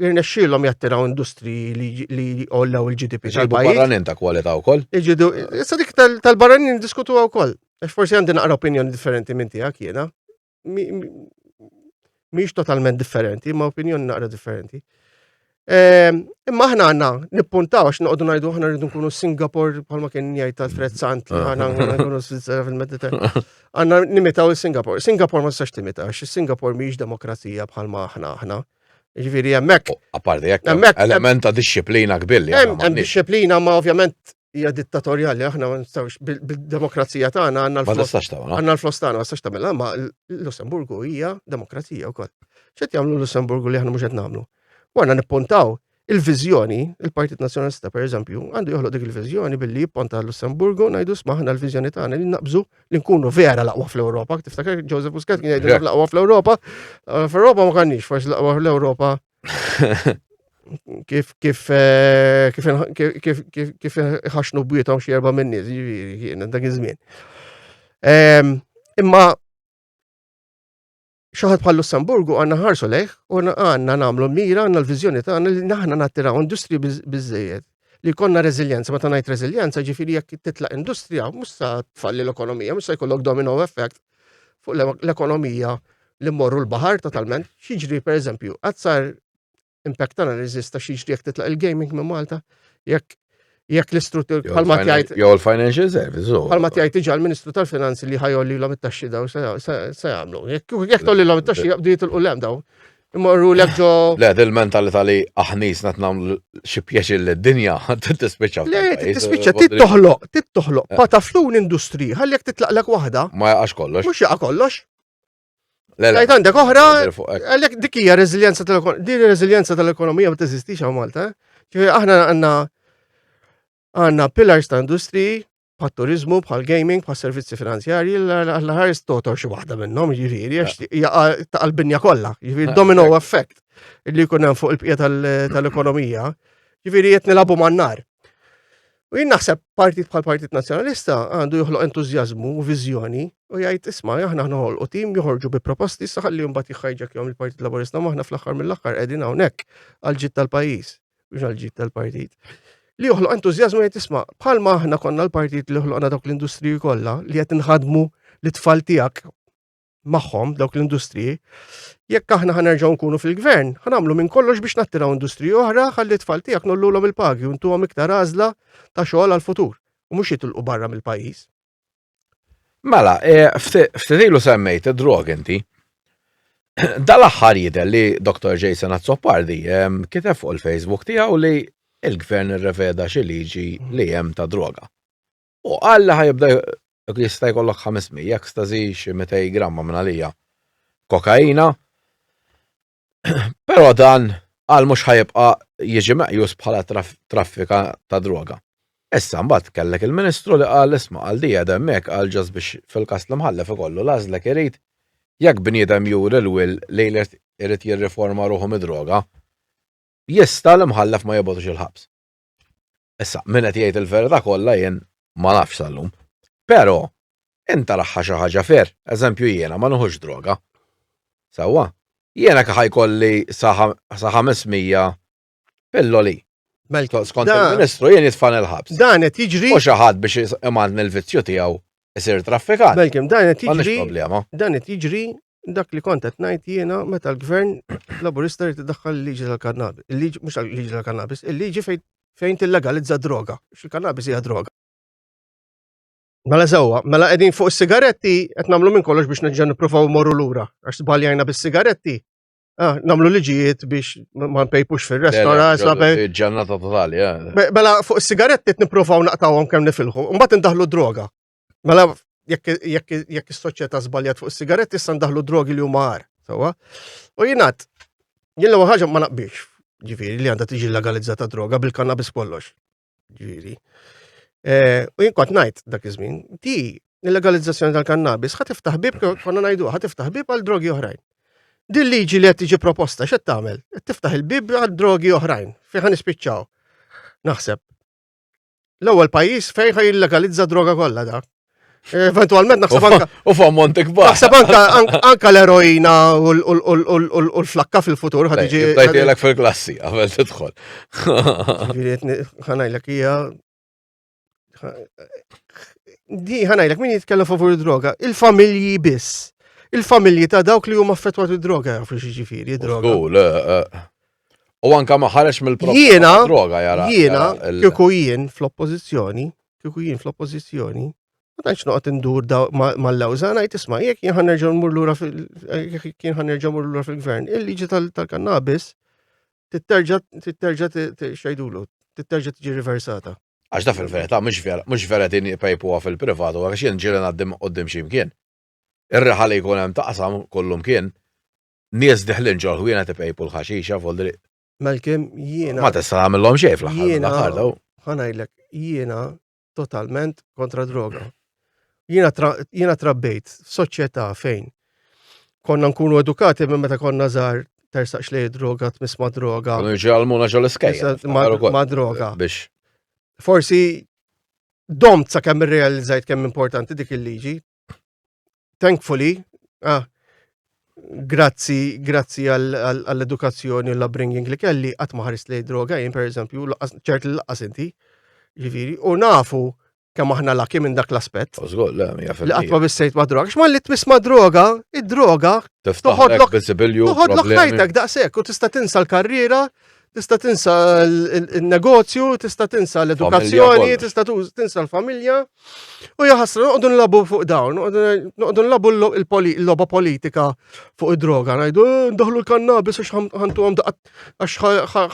jirnexxielhom jattiraw industriji li għollaw il-GDP tal-pajjiż. Barranin ta' kwalità wkoll. Iġidu, issa dik tal-barranin diskutuha wkoll. Għax forsi għandi naqra opinjoni differenti minn tiegħek jiena. Mhix totalment differenti, ma opinjoni naqra differenti. Ehm, imma aħna għandna nippuntaw għax noqogħdu ngħidu aħna rridu nkunu Singapore bħalma kien jgħid Alfred Sant li aħna nkunu Svizzera fil-Mediterran. Għandna nimitaw il-Singapore. Singapore ma tistax timita għax Singapore mhijiex demokrazija bħalma aħna aħna. Ġifieri hemmhekk. Apparti jekk hemmhekk element ta' disċiplina kbir li hemm disċiplina ma ovvjament hija dittatorjali aħna ma nistgħux bil-demokrazija tagħna għandna l-flus. Għandna l-flus tagħna ma tistax tagħmilha, ma l-Lussemburgu hija demokrazija wkoll. X'qed jagħmlu l-Lussemburgu li aħna mhux qed nagħmlu? U għandna nippuntaw il-viżjoni, il-Partit Nazzjonalista per eżempju, għandu joħloq dik il-viżjoni billi jipponta l-Lussemburgu ngħidu smaħna l-viżjoni tagħna li naqbżu li nkunu vera l-aqwa fl-Ewropa. Tiftakar Joseph Muscat kien jgħidu l-aqwa fl-Ewropa, fl-Ewropa ma kanniex, forsi l-aqwa fl-Ewropa kif kif eh, kif kif kif kif ħaxnu bwietom xi erba' minn nies, jiġifieri kien dak iż-żmien. Ehm, imma xi ħadd bħal Lussemburgu għandna ħarsu lejh u għandna nagħmlu mira għandna l-viżjoni tagħna li aħna nattiraw industri biżejjed li konna reżiljenza, meta ngħid reżiljenza ġifieri jekk titlaq industrija mhux sa tfalli l-ekonomija, mhux sa jkollok domino effect fuq l-ekonomija li mmorru l-baħar totalment. X'jiġri pereżempju, qatt sar impact analysis ta' x'jiġri jekk titlaq il-gaming minn Malta, jekk jekk l-istruttur bħalma tgħid. Jew l-financial services. Bħalma tgħid diġà l-Ministru tal-Finanzi li ħajolli l it-taxxi daw se jagħmlu. Jekk tolli l it-taxxi jaqbdu jitilqu l daw. Imorru l ġo. Le, dil-mentalità li aħnis nat nagħmlu xi pjaċir lid-dinja tispiċċa. Le, tispiċċa tittoħloq, tittoħloq eh. pataflun industri, ħalli jekk titlaqlek waħda. Ma jaqax kollox. Mhux jaqa' kollox. Le, le. għandek oħra, għalhekk dik hija reżiljenza tal-ekonomija, din reżiljenza tal-ekonomija ma teżistix hawn Malta. Eh. Aħna għandna għandna pillars ta' industriji bħat turizmu, bħal gaming, bħal servizzi finanzjarji, l-ħares totor xi waħda minnhom, jiġifieri, għax ta' l-binja kollha, jiġifieri domino effect li jkun hemm fuq il-bqija tal-ekonomija, jiġifieri qed nilagħbu man-nar. U jien naħseb partit bħal Partit Nazzjonalista għandu joħloq entużjażmu u viżjoni u jgħid isma' aħna noħolqu tim joħorġu bi proposti issa ħalli mbagħad jħajġek jom il-Partit Laburista ma aħna fl-aħħar mill-aħħar qegħdin hawnhekk għal ġid tal-pajjiż mhux għal ġid tal-partit. Li joħloq entużjażmu jgħid isma' bħalma aħna konna l-partit li ħloqna dawk l-industriji kollha li qed inħadmu l-tfal tiegħek magħhom dawk l-industriji, jekk aħna ħanerġgħu nkunu fil-gvern, ħanamlu minn kollox biex nattiraw industriji oħra ħalli t-tfal tiegħek nollulhom il-pagi u ntuhom iktar għażla ta' xogħol għall-futur u mhux jitilqu barra mill-pajjiż. Mela, e, ftit ilu semmejt id-drog inti. Dal-aħħar jidher li Dr. Jason Azzopardi kiteb fuq il-Facebook tiegħu li il-gvern irreveda xi liġi li hemm ta' droga. U qal li ħajibda jista' jkollok 500 ecstasy xi 200 gramma minn għalija kokaina. Però dan qal mhux ħajibqa' jiġi meqjus bħala traffika ta' droga. Issa mbagħad kellek il-Ministru li qal isma' qal di qiegħda hemmhekk qal ġast biex fil-każ l-imħallef ikollu l-għażla jekk irid jekk bniedem juri l-will li jrid jirriforma ruħu mid-droga, jista' l-imħallef ma jibgħatux il-ħabs. Issa, min qed jgħid il-verità kollha jien ma nafx sal-lum. Però, inta raħħa xi ħaġa fair, eżempju jiena ma nieħux droga. Sewwa, jiena kif ħajkolli sa 500 pilloli. Mela, skont il-Ministru jien jitfan il-ħabs. Dan qed jiġri. U xi ħadd biex imantni l-vizzju tiegħu isir traffikant. Malcolm, dan qed jiġri. problema. Dan qed jiġri dak li kont qed ngħid jiena meta l-gvern Laburista jrid idaħħal il-liġi tal-kannabis. Il-liġi mhux il-liġi tal-kannabis, il-liġi fejn fejn tillegalizza droga. X'il-kannabis hija droga. Mela sewwa, mela qegħdin fuq is-sigaretti qed nagħmlu minn kollox biex nerġa' nippruvaw morru lura għax żbaljajna bis-sigaretti. Ah, nagħmlu liġijiet biex ma npejpux fir-restaurants. Ġannata totali, eh. Mela fuq is-sigaretti qed nippruvaw naqtawhom kemm nifilħu. Mbagħad indaħlu droga. Mela jekk is-soċjetà żbaljat fuq is-sigaretti issa ndaħlu drogi li huma għar. Sewwa? U jingħad, jien l-ewwel ħaġa ma naqbilx, ġifieri li għandha tiġi legalizzata droga bil-kannabis kollox. Ġifieri. Eh, u jien kont ngħid dak iż-żmien, di il-legalizzazzjoni tal-kannabis ħa tiftaħ bib konna ngħidu ħa tiftaħ bib għal drogi oħrajn. Din liġi li qed tiġi proposta x'qed tagħmel? Qed tiftaħ il-bib għal drogi oħrajn fejn ħa nispiċċaw. Naħseb. L-ewwel pajjiż fejn ħa jillegalizza droga kollha da. Eventualment naħseb anka. U f'ammont ikbar. Naħseb anka anka l-eroina u l-flakka fil-futur ħad tiġi. Tajtilek fil-klassi qabel tidħol. Ħanajlek hija. Di ħanajlek min jitkellem favur id-droga, il-familji biss. Il-familji ta' dawk li huma affettwati droga jafu xi droga. Eh. U anka ma ħareġ mill-problema. Jiena, droga jara. Jiena, kieku jien fl-oppożizzjoni, kieku jien fl-oppożizzjoni, ma tantx noqgħod indur mal-lewża ngħid isma' jekk jien ħanerġa' nmur lura jekk jien ħanerġa' mmur lura fil-gvern, il-liġi tal-kannabis titterġa' titterġa' xejdulu, titterġa' tiġi riversata. Għax da fil-verità mhux vera, mhux vera din ipejpuha fil-privat u għax jien ġieli ngħaddi quddiem xi mkien. Ir-riħa li jkun hemm taqsam kullum kien, nies diħlin ġol-ħwienet ipejpu l-ħaxixa voldri. Malcolm, jiena. Ma tista' tagħmilhom xejn fl-aħħar mill-aħħar daw. Ħa ngħidlek, jiena totalment kontra droga. Jiena jiena trabbejt f'soċjetà fejn konna nkunu edukati minn meta konna żgħar tersaqx lej droga, tmiss ma' droga. Kienu jġalmuna ġol iskejjel. Ma' droga. Biex. Forsi domt sakemm irrealizzajt kemm importanti dik il-liġi, thankfully, ah, grazzi, grazzi għall-edukazzjoni u l-upbringing li kelli, qatt ma ħarist lej droga jien per eżempju, ċert li laqqas inti, ġifieri, u nafu kemm aħna laki minn dak l-aspett. Żgur, le, mija Li qatt ma bissejt ma' droga. X'ma li tmiss ma' droga, id-droga toħodlok toħodlok ħajtek daqshekk u tista' tinsa l-karriera, Tista' tinsa l-negozju, tista' tinsa l-edukazzjoni, tista' tinsa l-familja. U jaħasra noqogħdu nlabu fuq dawn, noqogħdu nlabu l-logħba politika fuq id-droga, ngħidu eh, ndaħlu l-kannabis għax ħantuhom għax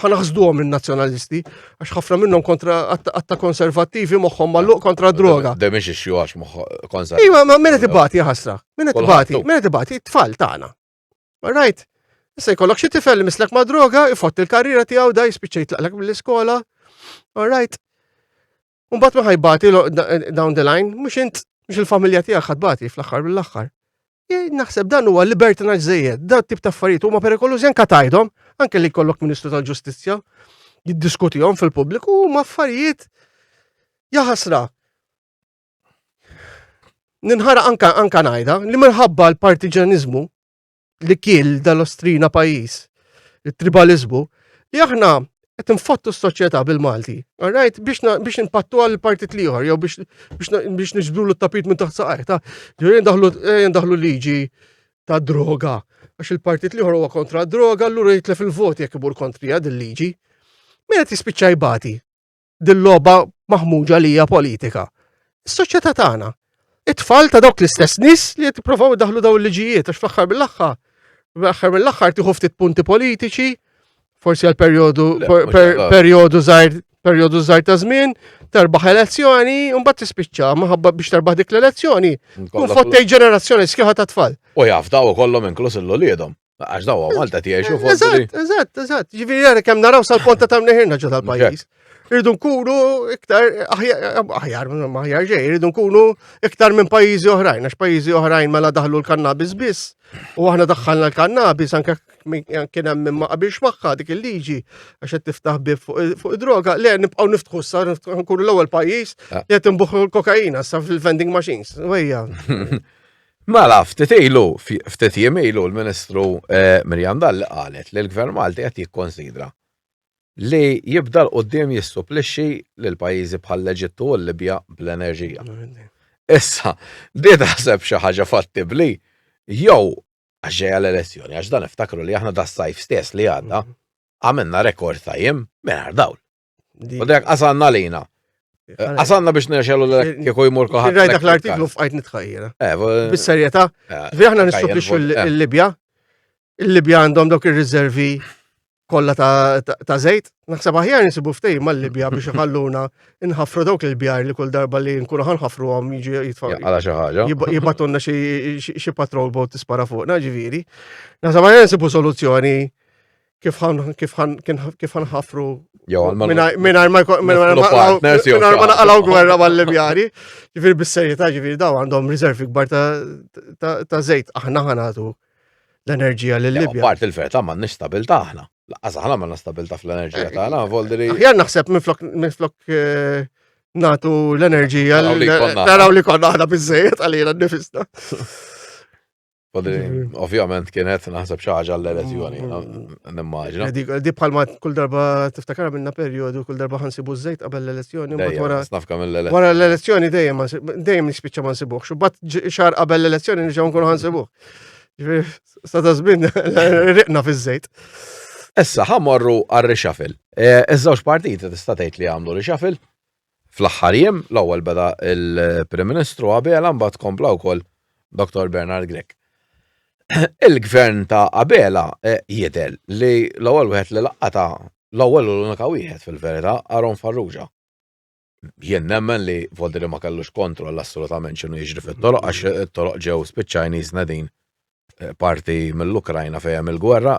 ħanaħsduhom in-nazzjonalisti, għax ħafna minnhom kontra għatta konservattivi moħħhom magħluq kontra droga. Demix ixxu għax moħħ konservattivi. Iva, ma min qed ibati jaħasra, min qed ibati, min qed ibati, it-tfal tagħna. All right. Issa jkollok xi tifel li mislek ma' droga, ifott il-karriera tiegħu da jispiċċa jitlaqlek mill-iskola. All right. Mbagħad ma ħajbati down the line, mhux int, mhux il-familja tiegħek ħadbati fl-aħħar mill-aħħar. Naħseb dan huwa libertinaġġ żejjed, dan tip ta' affarijiet huma perikolużi anke tgħidhom, anke li jkollok Ministru tal-Ġustizzja jiddiskutihom fil-pubbliku huma affarijiet jaħasra. Ninħara anka anka ngħidha li minħabba l-partiġanizmu li kiel dal-ostrina pajjiż, il-tribalizmu, li aħna qed nfottu s-soċjetà bil-Malti. All right, biex biex npattu għal partit liħor jew biex biex niġbru l-tapit minn taħt saqajh ta' ġifieri ndaħlu liġi ta' droga. Għax il-partit liħor huwa kontra droga, allura jitlef il-voti jekk imur kontrija din liġi. Min qed jispiċċa jbati? dil-logħba maħmuġa li hija politika. Is-soċjetà tagħna. It-tfal ta' dawk l-istess nies li qed jippruvaw idaħlu dawn il-liġijiet għax fl-aħħar mill-aħħar fl-aħħar mill-aħħar tieħu ftit punti politiċi, forsi għal perjodu perjodu żgħir perjodu żgħir ta' żmien, terbaħ elezzjoni, u mbagħad tispiċċa minħabba biex terbaħ dik l-elezzjoni. Tkun fottej ġenerazzjoni sħiħa ta' tfal. U jaf daw kollhom inkluż il-uliedhom. Għax daw Malta tiegħi fuq. Eżatt, eżatt, eżatt. Ġifieri jara kemm naraw sal-ponta ta' mneħirna ġo tal-pajjiż. Irridu nkunu iktar aħjar, aħjar ġej, irridu nkunu iktar minn pajjiżi oħrajn, għax pajjiżi oħrajn mela daħlu l-kannabis biss. U aħna daħħalna l-kannabis anke kien hemm min ma qabilx magħha dik il-liġi għax qed tiftaħ bib fuq id-droga. Le nibqgħu niftħu issa nkunu l-ewwel pajjiż ah. li qed inbuħu l-kokaina sa fil-vending machines. Wejja. Mela, ftit ilu, ftit jiem ilu l-Ministru eh, Mirjam Dalli qalet li l-Gvern Malti qed jikkonsidra li jibda l-qoddim jissuplixxi lil pajjiżi bħal l-Eġittu u l-Libja bl-enerġija. Issa, di taħseb xi ħaġa fattibbli jew għax ġejja l-elezzjoni, għax dan iftakru li aħna das-sajf stess li għadda għamilna rekord ta' jiem mingħajr dawl. U dak qasanna lina. Għasanna biex nerxelu l-kieku jmur kulħadd. Rajt dak l-artiklu fqajt nitħajjera. Eh, Bis-serjetà, eh, vi aħna nissupplixxu l-Libja. Il-Libja għandhom dawk ir-riservi kollha ta' żejt. Naħseb aħjar nsibu ftehim mal-Libja biex iħalluna nħaffru dawk il-bjar li kull darba li nkunu ħanħaffruhom jiġu jitfgħu. Għala xi ħaġa. Jibatunna xi patrol boat tispara fuqna, ġifieri. Naħseb aħjar nsibu soluzzjoni kif ħan kif ħan kif ħanħaffru mingħajr ma mingħajr ma naqalgħu gwerra mal-Libjani. Ġifieri bis-serjetà ġifieri daw għandhom riservi kbar ta' żejt aħna ħanatu l-enerġija lil Libja. Part il-verità m'għandniex stabilta aħna. Laqqas aħna m'għandna stabilta fl-enerġija tagħna, voldiri. Aħjar naħseb minflok minflok eh, natu l-enerġija naraw li konna aħna biżejjed għalina nnifisna. Voldiri, ovvjament kienet naħseb xi ħaġa l-elezzjoni, mm. nimmaġina. Di bħalma kull darba tiftakar minna perjodu, kull darba ħansibu żejt qabel l-elezzjoni, mbagħad wara. Nafka mill-elezzjoni. Wara l-elezzjoni dejjem dejjem nispiċċa ma nsibuhx, u bat xahar qabel l-elezzjoni nerġgħu nkunu ħansibuh. Sa ta' żmien riqna fiż-żejt. Issa ħamorru għar-reshuffle. E, iż-żewġ partiti tista' tgħid li għamlu reshuffle fl-aħħar jiem, l-ewwel beda il-Prim Ministru Abela mbagħad kompla wkoll Dr. Bernard Grech. Il-gvern ta' Abela e, jidher li l-ewwel wieħed li laqata l-ewwel u l-unika wieħed fil-verità Aaron Farrugia. Jien nemmen li Voldiri ma kellux kontroll assolutament x'inhu jiġri fit-toroq għax it-toroq ġew spiċċajni jisna din eh, parti mill-Ukrajna fejn hemm il-gwerra,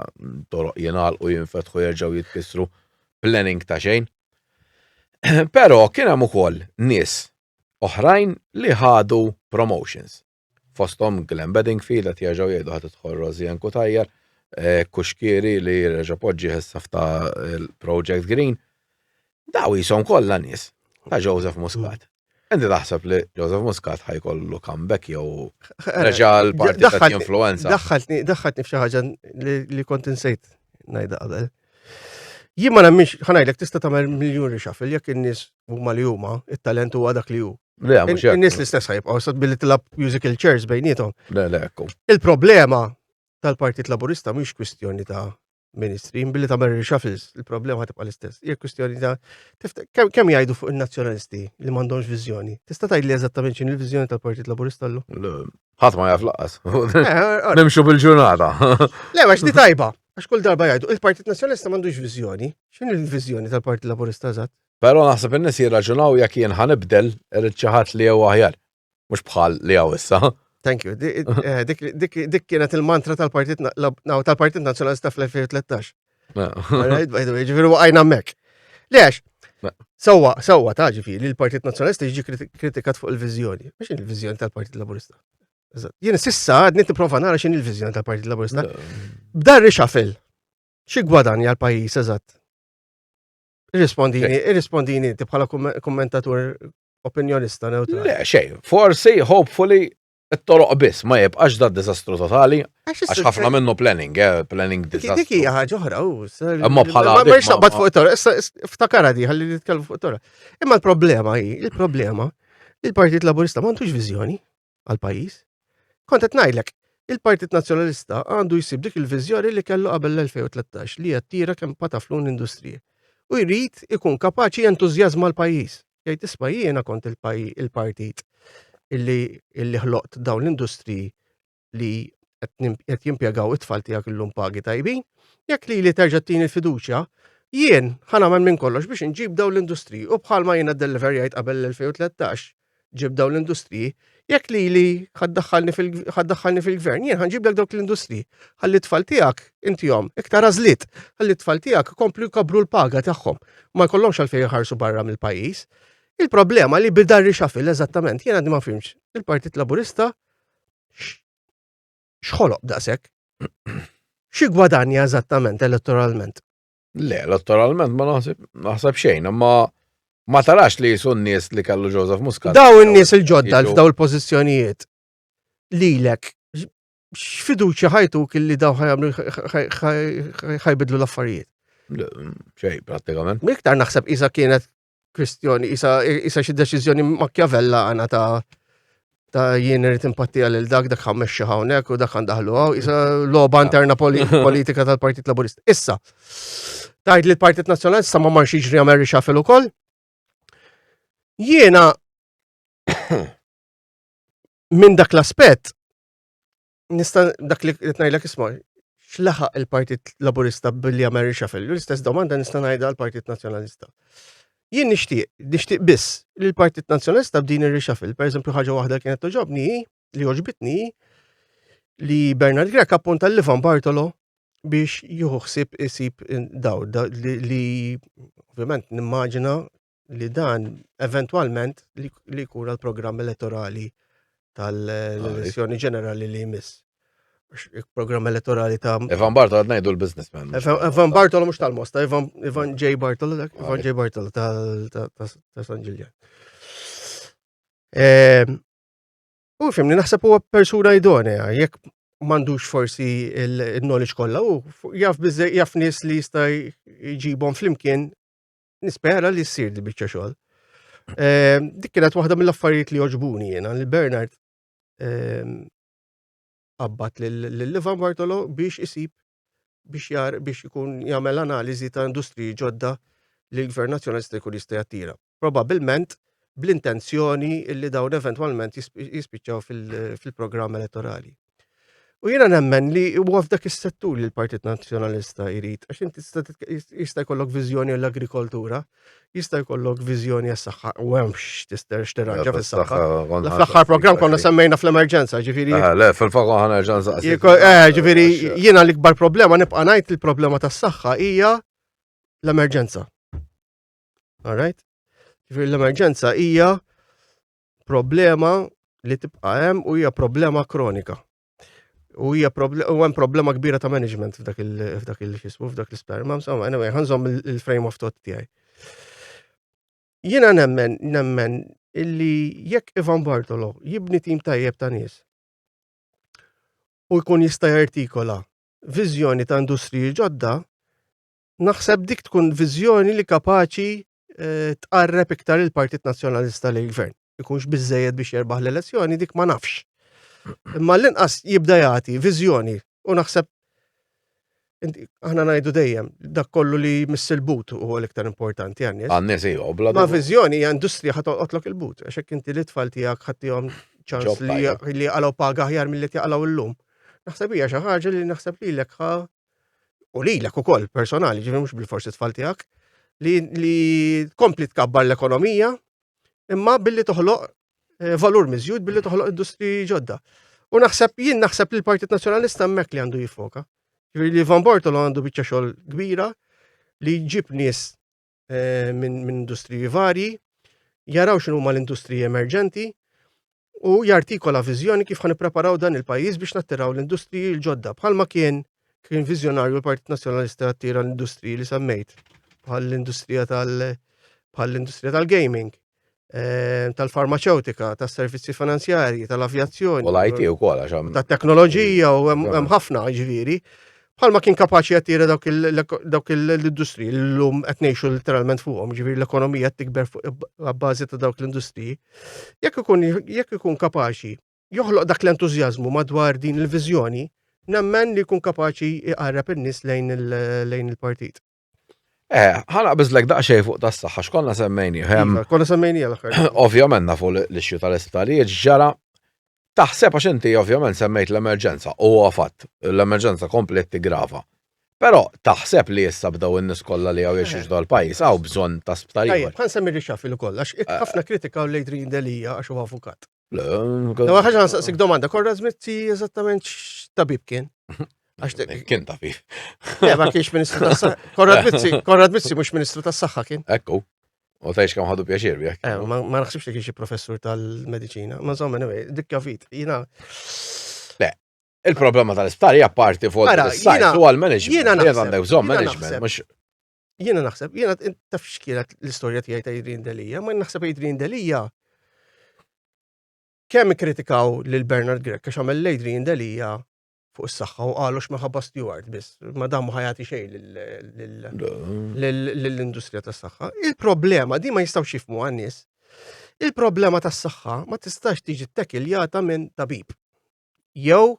toroq jingħalqu jinfetħu jerġgħu jitkissru planning ta' xejn. Però kien hemm ukoll nies oħrajn li ħadu promotions. Fosthom Glenn Bedingfield qed jerġgħu jgħidu ħa tidħol Rosianne Cutajar, eh, Cuschieri li reġa' poġġi issa ta' Project Green. Daw jisom kollha nies ta' Joseph Muscat. Inti taħseb li Joseph Muscat ħajkollu comeback jew reġa' l-partit qed jinfluenza. Daħħaltni daħħaltni f'xi ħaġa li kont insejt ngħidha qabel. Jien ma nemminx, ħanajlek tista' tagħmel miljun reshuffle jekk in-nies huma li huma, it-talent huwa dak li hu. Le, mhux hekk. In-nies l-istess ħajbqgħu sa billi tilab musical chairs bejniethom. Le, le, ekku. Il-problema tal-Partit Laburista mhix kwistjoni ta' ministri, billi tagħmel reshuffles, il-problema tibqa' l-istess. Hija kwistjoni ta' kemm jgħidu fuq in-nazzjonalisti li m'għandhomx viżjoni. Tista' tgħidli eżattament x'inhi l-viżjoni tal-Partit Laburista llum? Ħadd ma jaf laqqas. Eh, eh, Nimxu bil-ġurnata. Le, għax di tajba. Għax kull darba jgħidu, il-Partit Nazzjonalista m'għandux viżjoni. X'inhi l-viżjoni tal-Partit Laburista eżatt? Però naħseb in-nies jirraġunaw jekk jien ħanibdel irid xi ħadd li huwa aħjar. Mhux bħal li hawn issa. Thank you. Eh, dik kienet il-mantra tal-Partit tal-Partit Nazzjonalista fl-2013. Right, by the way, ġifieri waqajna hemmhekk. Lex, Sewwa, sewwa ta' ġifieri l-Partit Nazzjonalista jiġi kritikat fuq il-viżjoni. Mhux il-viżjoni tal-Partit Laburista. Jien sissa għadni nipprova nara x'in il-viżjoni tal-Partit Laburista. B'dar reshuffle, xi gwadanja l-pajjiż eżatt? Irrispondini, irrispondini inti bħala kommentatur opinjonista neutrali. Le, xejn, forsi, hopefully, it-toroq biss ma jibqax da diżastru totali, għax ħafna minnu planning, eh, planning diżastru. Dik hija ħaġa oħra, u. Imma bħala. Ma rridx naqbad fuq it-toroq, issa ftakara di ħalli nitkellmu fuq it-toroq. Imma l-problema hi, il-problema, il-Partit Laburista m'għandux viżjoni għall-pajjiż. Kont qed ngħidlek, il-Partit Nazzjonalista għandu jsib dik il-viżjoni li kellu qabel l-2013 li jattira kemm pataflun industriji. U jrid ikun kapaċi jentużjażma l-pajjiż. Jgħid isma' jiena kont il-partit illi illi ħloqt dawn l-industriji li qed jimpjegaw it-tfal tiegħek illum pagi tajbin, jekk li li terġa' tini l-fiduċja, jien ħa nagħmel minn kollox biex inġib dawn l-industriji u bħalma jiena deliverjajt qabel l-2013 ġib dawn l-industriji, jekk li li ħaddaħħalni fil-gvern, jien ħanġiblek dawk l-industriji. Ħalli t-tfal tiegħek intihom iktar għażliet, ħalli t-tfal tiegħek ikomplu jkabbru l-paga tagħhom. Ma jkollhomx għalfejn jħarsu barra mill-pajjiż. Il-problema li bidar reshuffle eżattament, jien għadni ma fhimx, il-Partit Laburista x'ħoloq daqshekk? Xi gwadanja eżattament elettoralment? Le, elettoralment ma naħseb naħseb xejn, imma ma tarax li jisu n-nies li kellu Joseph Muscat. Daw in-nies il-ġodda f'daw il-pożizzjonijiet lilek x'fiduċja ħajtuk illi daw ħajamlu ħajbidlu l-affarijiet? Xejn, prattikament. Iktar naħseb isa kienet kwistjoni, isa, isa xi deċiżjoni Machiavella għana ta' ta' jien irid impatti għal dak dak ħammexxi hawnhekk u dak għandaħlu hawn, isa logħba interna politika tal-Partit Laburista. Issa, tgħid li l-Partit Nazzjonalista ma marx jiġri għamel reshuffle ukoll. Jiena minn dak l-aspett nista' dak li qed ngħidlek isma' x'laħaq il-Partit Laburista billi jagħmel reshuffle. L-istess domanda nista' ngħidha għall-Partit Nazzjonalista. Jien nixtieq, nixtieq biss li l-Partit Nazzjonalista b'din ir-reshuffle, pereżempju ħaġa waħda kienet toġobni hi, li għoġbitni hi, li Bernard Grech appunta l Ivan Bartolo biex jieħu ħsieb isib daw li, li ovvjament nimmaġina li dan eventwalment li jkun għal programm elettorali tal-elezzjoni ġenerali li jmiss. Programm elettorali ta' Ivan Bartolo għad ngħidu l-businessman. Ivan Bartolo mhux tal-Mosta, Ivan, Ivan J. Bartolo, dak, Ivan J. Bartolo ta' San Ġiljan. Ehm, u fimni naħseb huwa persuna idonea, jekk m'għandux forsi il-knowledge kollha u jaf jaf nies li jista' jġibhom flimkien nispera li ssir di biċċa xogħol. Ehm, dik kienet waħda mill-affarijiet li joġbuni jiena li Bernard ehm, qabbat lil Ivan Bartolo biex isib biex jar biex ikun jagħmel analiżi ta' industriji ġodda li l-Gvern Nazzjonalista jkun jista' jattira. Probabilment bl-intenzjoni li dawn eventwalment jispiċċaw fil-programm elettorali. U jiena nemmen li huwa f'dak is-settur li l-Partit Nazzjonalista jrid, għax inti jista' jkollok viżjoni l-agrikoltura, jista' jkollok viżjoni għas-saħħa, u hemm x'tister x'tirranġa fis-saħħa. Fl-aħħar programm konna semmejna fl-emerġenza, ġifieri. Eh, le, fil-fatt ħana emerġenza. Eh, ġifieri jiena l-ikbar problema nibqa' ngħid il-problema tas-saħħa hija l-emerġenza. All right? Ġifieri l-emerġenza hija problema li tibqa' hemm u hija problema kronika. U hija u hemm problema kbira ta' management f'dak il f'dak il xismu f'dak l-isptar. Ma insomma, anyway, ħanżomm il-frame of thought tiegħi. Jiena nemmen nemmen illi jekk Ivan Bartolo jibni tim tajjeb ta' nies u jkun jista' jartikola viżjoni ta' industriji ġodda, Naħseb dik tkun viżjoni li kapaċi eh, tqarreb iktar il-Partit Nazzjonalista lejn gvern. Ikunx biżejjed biex jerbaħ l-elezzjoni dik ma nafx. Imma l-inqas jibda jagħti viżjoni u naħseb aħna ngħidu dejjem dak kollu li miss il-but huwa l-iktar importanti għan-nies. Għan-nies iva, bla Ma viżjoni hija industrija ħa toqgħodlok il-but, għax hekk inti l-itfal tiegħek ħaddihom ċans li jaqalgħu paga aħjar milli jaqalgħu llum. Naħseb hija xi ħaġa li naħseb lilek ħa u lilek ukoll personali, ġifieri mhux bil-forsi tfal tiegħek, li, li tkompli tkabbar l-ekonomija imma billi toħloq eh, valur miżjud billi toħloq industri ġodda. U naħseb jien naħseb li l-Partit Nazzjonalista hemmhekk li għandu jiffoka. Ġifieri li Van Bortolo għandu biċċa xogħol kbira li jġib nies eh, minn industriji varji, jaraw x'inhuma l-industriji emerġenti u jartikola viżjoni kif ħan nippreparaw dan il-pajjiż biex nattiraw l-industriji l-ġodda bħalma kien kien viżjonarju l-Partit Nazzjonalista attira l-industriji li semmejt bħal l-industrija tal bħal l-industrija tal-gaming, eh, tal-farmaceutika, tas-servizzi finanzjarji, tal-avjazzjoni. U l-IT u kol, għax Tat-teknoloġija u hemm ħafna ġifieri. Bħalma kien kapaċi jattira dawk l-industriji l-lum qed ngħixu literalment fuqhom, ġifieri l-ekonomija qed tikber fuq bażi ta' dawk l-industriji. Jekk ikun jekk ikun kapaċi joħloq dak l-entużjażmu madwar din il-viżjoni, nemmen li jkun kapaċi jqarreb in-nies lejn il-partit. Eh, ħana biżlek daqsxejn fuq tas-saħħa x'konna semmejni. Iva, konna semmejni l-aħħar. Ovvjament nafu l-issue tal-isptarijiet ġara taħseb għax inti ovvjament semmejt l-emerġenza u huwa fatt, l-emerġenza kompliet tigrava. Però taħseb li issa bdew in-nies kollha li hawn jgħixu ġdal pajjiż hawn bżonn ta' sptarijiet. Ħa nsemmi rixafil ukoll għax eh. ħafna kritikaw l-Adrian Delia għax huwa avukat. L-ewwel ħaġa nsaqsik domanda, Konrad Mizzi eżattament x'tabib kien? Kien tabib. Le, ma kienx ministru tas-saħħa. Konrad Mizzi, Konrad Mizzi mhux ministru tas-saħħa kien. Ekku. U tgħix kemm ħadu pjaċir bih. Eh, ma naħsibx li kien xi professur tal-mediċina. Ma insomma, anyway, dik kafit. Jiena Le, il-problema tal-isptar hija parti fuq il-sajt u għal-management. Jiena għandek bżonn management, mhux Jiena naħseb, jiena taf x'kienet l-istorja tiegħi ta' Adrian Delia, ma naħseb Adrian Delia kemm kritikaw lil Bernard Grech għax għamel l-Adrian Delia fuq is-saħħa u qalu x'minħabba Steward biss, ma dan ma ħajati xejn lill-industrija tas-saħħa. Il-problema di ma jistgħux jifhmu għan-nies. Il-problema tas-saħħa ma tistax tiġi ttekiljata minn tabib. jew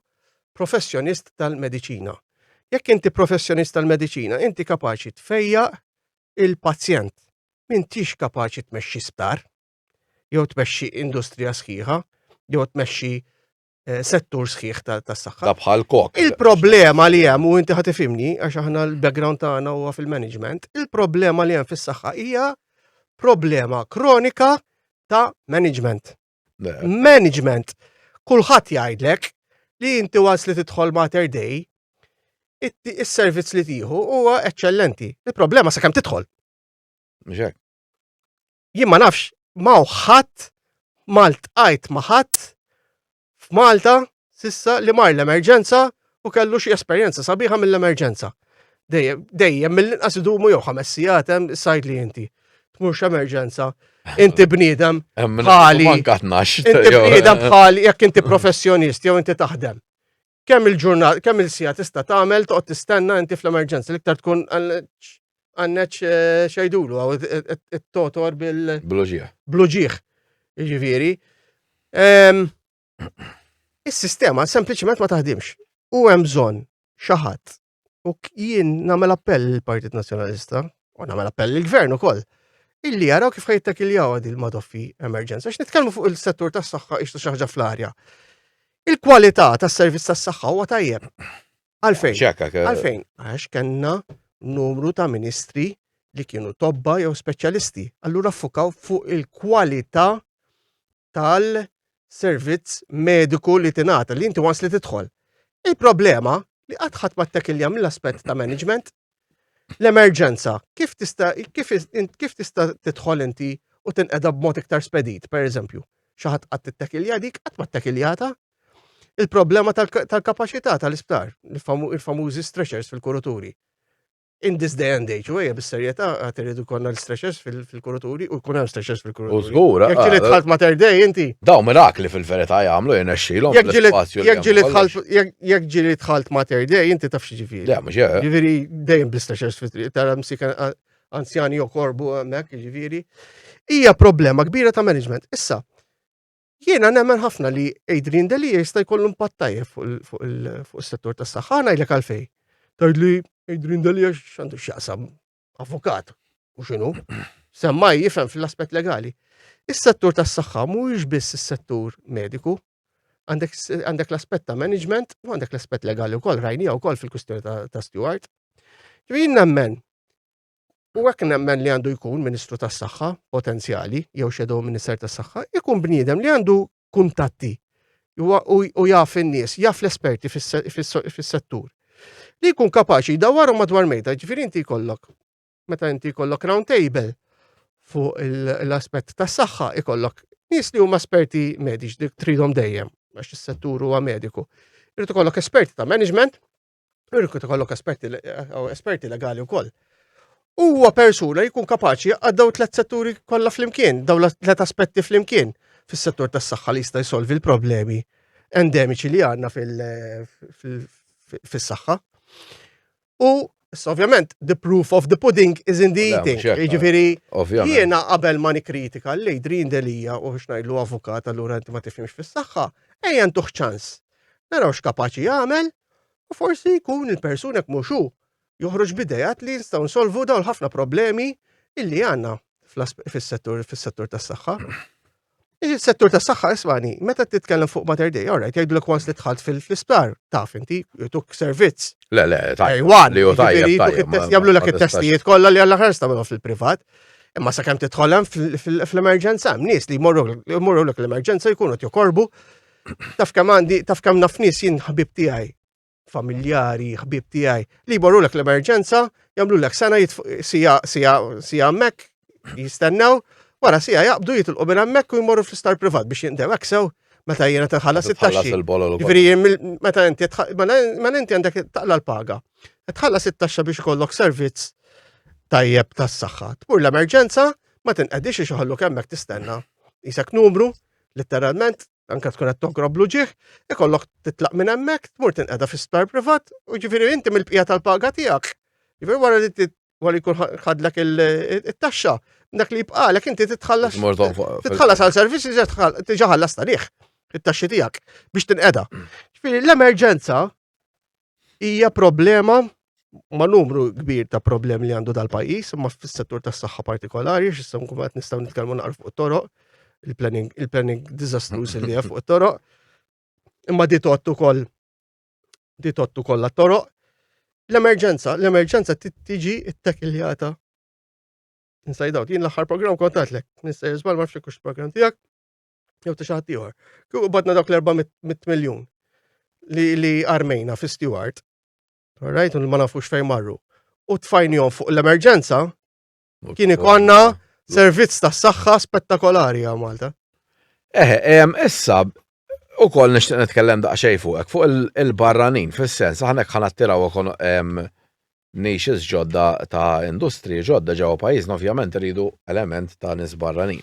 professjonist tal-mediċina. Jekk inti professjonist tal-mediċina, inti kapaċi tfejjaq il-pazjent. M'intix kapaċi tmexxi sptar. jew tmexxi industrija sħiħa, jew tmexxi eh, settur sħiħ tas-saħħa. Ta' bħal kok. Il-problema li hemm u inti ħad tifhimni għax aħna l-background tagħna huwa fil-management, il-problema li hemm fis-saħħa hija problema kronika ta' management. Management. Kulħadd jgħidlek li inti wans li tidħol Mater Dei, is-servizz li tieħu huwa eċċellenti. Il-problema sakemm tidħol. Mhux hekk. Jien ma nafx ma ħadd ma ltqajt ma ħadd f'Malta sissa li mar l-emerġenza u kellu xi esperjenza sabiħa mill-emerġenza. Dejjem, dejjem mill-inqas idumu jew ħames sigħat hemm sajd li inti. Tmurx emerġenza, inti bniedem bħali. Inti bniedem bħali jekk inti professjonist jew inti taħdem. Kemm il-ġurnata, kemm il-sija tista' tagħmel toqgħod tistenna inti fl-emerġenza l-iktar tkun għanneċ eh, xejdulu għaw it-totor bil. Bluġieħ. Bluġieħ, jiġifieri. Ehm, is-sistema sempliċement ma taħdimx. U hemm bżonn xi ħadd. U jien nagħmel appell lill-Partit Nazzjonalista u nagħmel appell lill-Gvern ukoll illi jaraw kif ħajttakiljaw għad il-madoffi emerġenza. Għax nitkellmu fuq il-settur tas-saħħa ixtu xi ħaġa fl-arja. Il-kwalità tas-servizz tas-saħħa huwa tajjeb. Għalfejn? Għalfejn? Għax kellna numru ta' ministri li kienu tobba jew speċjalisti. Allura fukaw fuq il-kwalità tal-servizz mediku li tingħata li inti once li tidħol. Il-problema li qatt ħadd ma ttekilja mill-aspett ta' management l-emerġenza, kif tista' kif, kif tista' tidħol inti u tinqeda b'mod iktar spedit, per eżempju, xi ħadd qatt tittekilja dik qatt ma ttekiljata. Il-problema tal-kapaċità tal-isptar, il-famużi stretchers fil-kuruturi. In this day and age, u ejja bis-serjetà għad irridu konna l-stretchers fil-kuruturi u jkun hemm stretchers fil-kuruturi. U żgur. Jekk ġieli ah, dħalt Mater Dei inti. Daw mirakli fil-verità jagħmlu jirnexxilhom. Jekk ġieli jekk ġieli dħalt jekk ġieli dħalt Mater Dei inti taf x'ġifieri. Le, mhux hekk. Ġifieri dejjem bl-stretchers fit-triq tara msik anzjani jokorbu hemmhekk, ġifieri. Hija problema kbira ta' management. Issa, Jiena nemmen ħafna li Adrian Delia jista' jkollu impatt tajjeb fuq is-settur tas-saħħa, ngħidlek għalfejn. Tgħidli Adrian Delia x'għandu x'jaqsam avukat u x'inhu. Semmaj jifhem fl-aspett legali. Is-settur tas-saħħa mhuwiex biss is-settur mediku, għandek l-aspett ta' management u għandek l-aspett legali wkoll rajnija wkoll fil-kwistjoni ta' Stewart. Jien nemmen U hekk nemmen li għandu jkun Ministru tas-Saħħa potenzjali jew Shadow Minister tas-Saħħa, ikun bniedem li għandu kuntatti u jaf in-nies, jaf l-esperti fis-settur. Li jkun kapaċi jdawwarhom madwar mejda, ġifieri inti jkollok meta inti jkollok round table fuq l-aspett tas-saħħa ikollok nies li huma esperti mediċi dik tridhom dejjem għax is-settur huwa mediku. Irid ikollok esperti ta' management, Irrid ikollok esperti, esperti legali wkoll. Huwa persuna jkun kapaċi jaqgħad daw tliet setturi kollha flimkien, daw tliet aspetti flimkien fis-settur tas-saħħa li jista' jsolvi l-problemi endemiċi li għandna fis-saħħa. U issa ovvjament the proof of the pudding is in the eating. Jiġifieri jiena qabel ma nikkritika l Adrian Delia u x'ngħidlu avukat allura inti ma tifhimx fis-saħħa, ejja ntuh ċans. Naraw x'kapaċi jagħmel U forsi jkun il-persuna jekk mhux hu joħroġ b'idejat li nistgħu nsolvu dawn ħafna problemi illi għandna fis-settur fis-settur tas-saħħa. Il-settur tas-saħħa ismani, meta titkellem fuq Mater Dei, all right, jgħidulek once li dħalt fil-isptar, taf inti, jutuk servizz. Le, le, tajjeb. Li hu tajjeb, tajjeb. Jagħmlulek it-testijiet kollha li għall-aħħar tagħmilhom fil-privat. Imma sakemm tidħol hemm fl-emerġenza, hemm nies li jmorru l-emerġenza jkunu qed jokorbu Taf kemm għandi, taf kemm naf nies jien ħbib tiegħi, familjari, ħbib tiegħi, li jmorrulek l-emerġenza, jagħmlulek sena sija sija sija hemmhekk, jistennew, wara sija jaqbdu jitilqu minn hemmhekk u jmorru fl-istar privat biex jindew hekk sew meta jiena tinħallas it-taxxi. Ġifieri meta inti mela inti għandek taqla l-paga. Tħallas it-taxxa biex ikollok servizz tajjeb tas-saħħa. Tmur l-emerġenza, ma tinqedix ix iħalluk hemmhekk tistenna. Isek numru, Letteralment, anka tkun qed togrob l-uġigħ, ikollok titlaq minn hemmhekk, tmur tinqeda fi sptar privat, u ġifieri inti mill-bqija tal-paga tiegħek. Ġifieri wara li wara jkun ħadlek it-taxxa, dak li jibqalek inti titħallas titħallas għal servizzi diġà ħallas talih it-taxxi tiegħek biex tinqeda. Ġifieri l-emerġenza hija problema ma' numru kbir ta' problemi li għandu dal-pajjiż, imma fis-settur tas-saħħa partikolari, x'issa nkun qed nistgħu nitkellmu naqra fuq toroq. il-planning il-planning diżastruż li hemm fuq it-toroq. Imma di tgħodd ukoll di tgħodd ukoll għat-toroq. L-emerġenza, l-emerġenza tiġi ttekiljata inside out. Jien l-aħħar programm kont għedtlek, nista' żball ma nafx kux program tiegħek, jew ta' xi ħadd ieħor. Kieku badna dawk l-400 miljun li, li armejna fi Stewart, all right, u li ma nafux fejn marru, u tfajnihom fuq l-emerġenza, kien ikonna servizz tas saħħa spettakolari għal Malta. Eh, issa, u koll nishtiq nitkellem daqsxejn fuqek, fuq il-barranin, fis-sens, aħna jekk ħanattiraw niches ġodda ta' industriji ġodda ġewwa pajjiżna, ovvjament iridu element ta' nies barranin.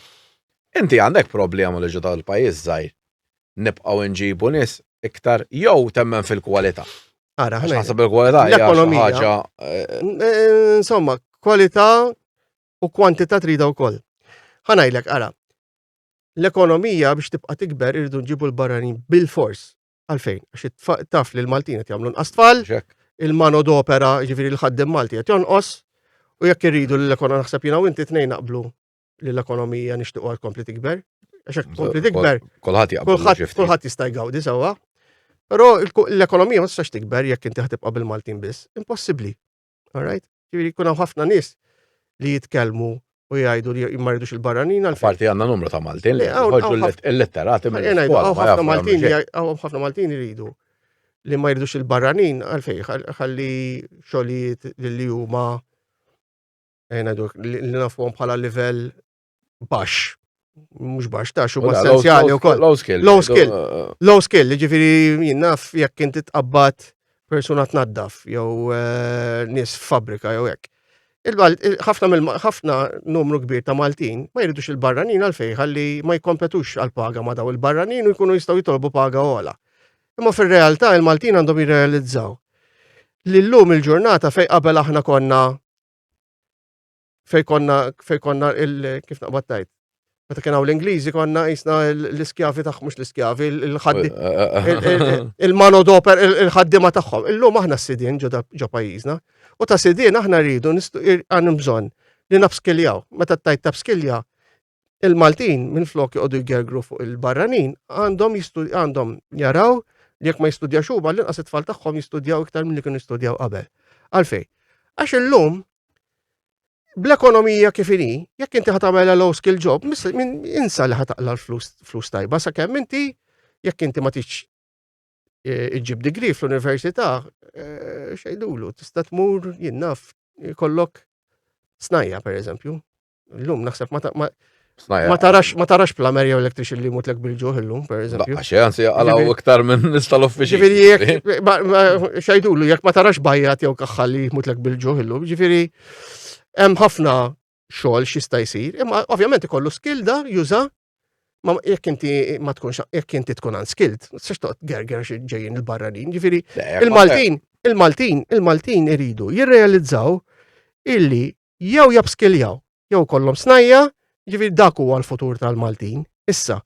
Inti għandek problema li ġo dal-pajjiż żgħir nibqgħu nġibu nies iktar jew temmen fil-kwalità? Ara, Għax naħseb il-kwalità hija xi L-ekonomija. ħaġa Eh, Insomma, kwalità u kwantità trida wkoll. Ħa ngħidlek, ara, l-ekonomija biex tibqa' tikber irridu nġibu l-barranin bil-fors. Għalfejn? Għax taf li l-Maltin qed jagħmlu nqas tfal, il-mano d'opera, ġifieri l-ħaddiem Malti qed jonqos, u jekk irridu l-ekonomija naħseb jiena u inti tnejn naqblu li l-ekonomija nixtiequ tkompli tikber. Għax jekk tkompli tikber, kulħadd jaqbel. Kulħadd jista' jgawdi sewwa. Però l-ekonomija ma tistax tikber jekk inti ħatibqa' bil-Maltin biss. Impossibbli. All right? Ġifieri jkun hawn ħafna nies li jitkellmu u jgħidu li ma jridux il-barranin għal Parti għandna numru ta' Maltin li jħorġu il-litterati mill-iskola. Ħafna Maltin li ħafna Maltin jridu li ma jridux il-barranin għalfej ħalli xogħlijiet li huma eh, ngħidu li nafuhom bħala livell baxx. Mhux baxx ta' xi essenzjali wkoll. Low skill. Low skill. Low skill, ġifieri jien naf jekk inti tqabbad persuna tnaddaf jew eh, nies f'fabbrika jew hekk. Ħafna numru kbir ta' Maltin ma jridux il-barranin għalfejn ħalli ma jikkompetux għal paga ma' daw il-barranin u jkunu jistgħu jitolbu paga ogħla. Imma fir-realtà il-Maltin għandhom jirrealizzaw li llum il-ġurnata fej qabel aħna konna fej konna fej konna il kif naqbad tajt. Meta kien hawn l-Ingliżi konna jisna l-iskjavi tagħhom mhux l-iskjavi, il-ħaddi il-manodoper il-ħaddiema tagħhom. Illum aħna s-sidien ġo pajjiżna. U ta' sidien aħna rridu għandna bżonn li nabskiljaw. Meta tajt tabskilja, il-Maltin minn flok joqogħdu jgergru fuq il-barranin għandhom għandhom jaraw li jekk ma jistudjax huma l-inqas it-tfal tagħhom jistudjaw iktar milli kienu jistudjaw qabel. Għalfejn? Għax illum bl-ekonomija kif inhi, jekk inti ħatamela low skill job, minn insa li ħataqla l-flus flus tajba sakemm inti jekk inti ma tix eh, iġġib degree fl-università, eh, xejdulu, tista' tmur jien naf kollok snajja per eżempju. Illum naħseb ma Ma tarax ma tarax plumber jew electrician li jmutlek bil-ġuħ illum, per eżempju. Għax anzi għalaw iktar minn nies tal-uffiċċju. Ġifieri jekk xajdulu jekk ma tarax bajjat jew kaħħal li jmutlek bil-ġuħ illum, ġifieri hemm ħafna xogħol x'jista' jsir, imma ovvjament ikollu skill da juża ma jekk inti ma tkunx jekk inti tkun unskilled, ma tistax toqgħod gerger xi ġejjin il-barranin. Ġifieri il-Maltin, il-Maltin, il-Maltin iridu jirrealizzaw illi jew jabskiljaw jew kollhom snajja, ġifieri dak huwa l-futur tal-Maltin. Issa,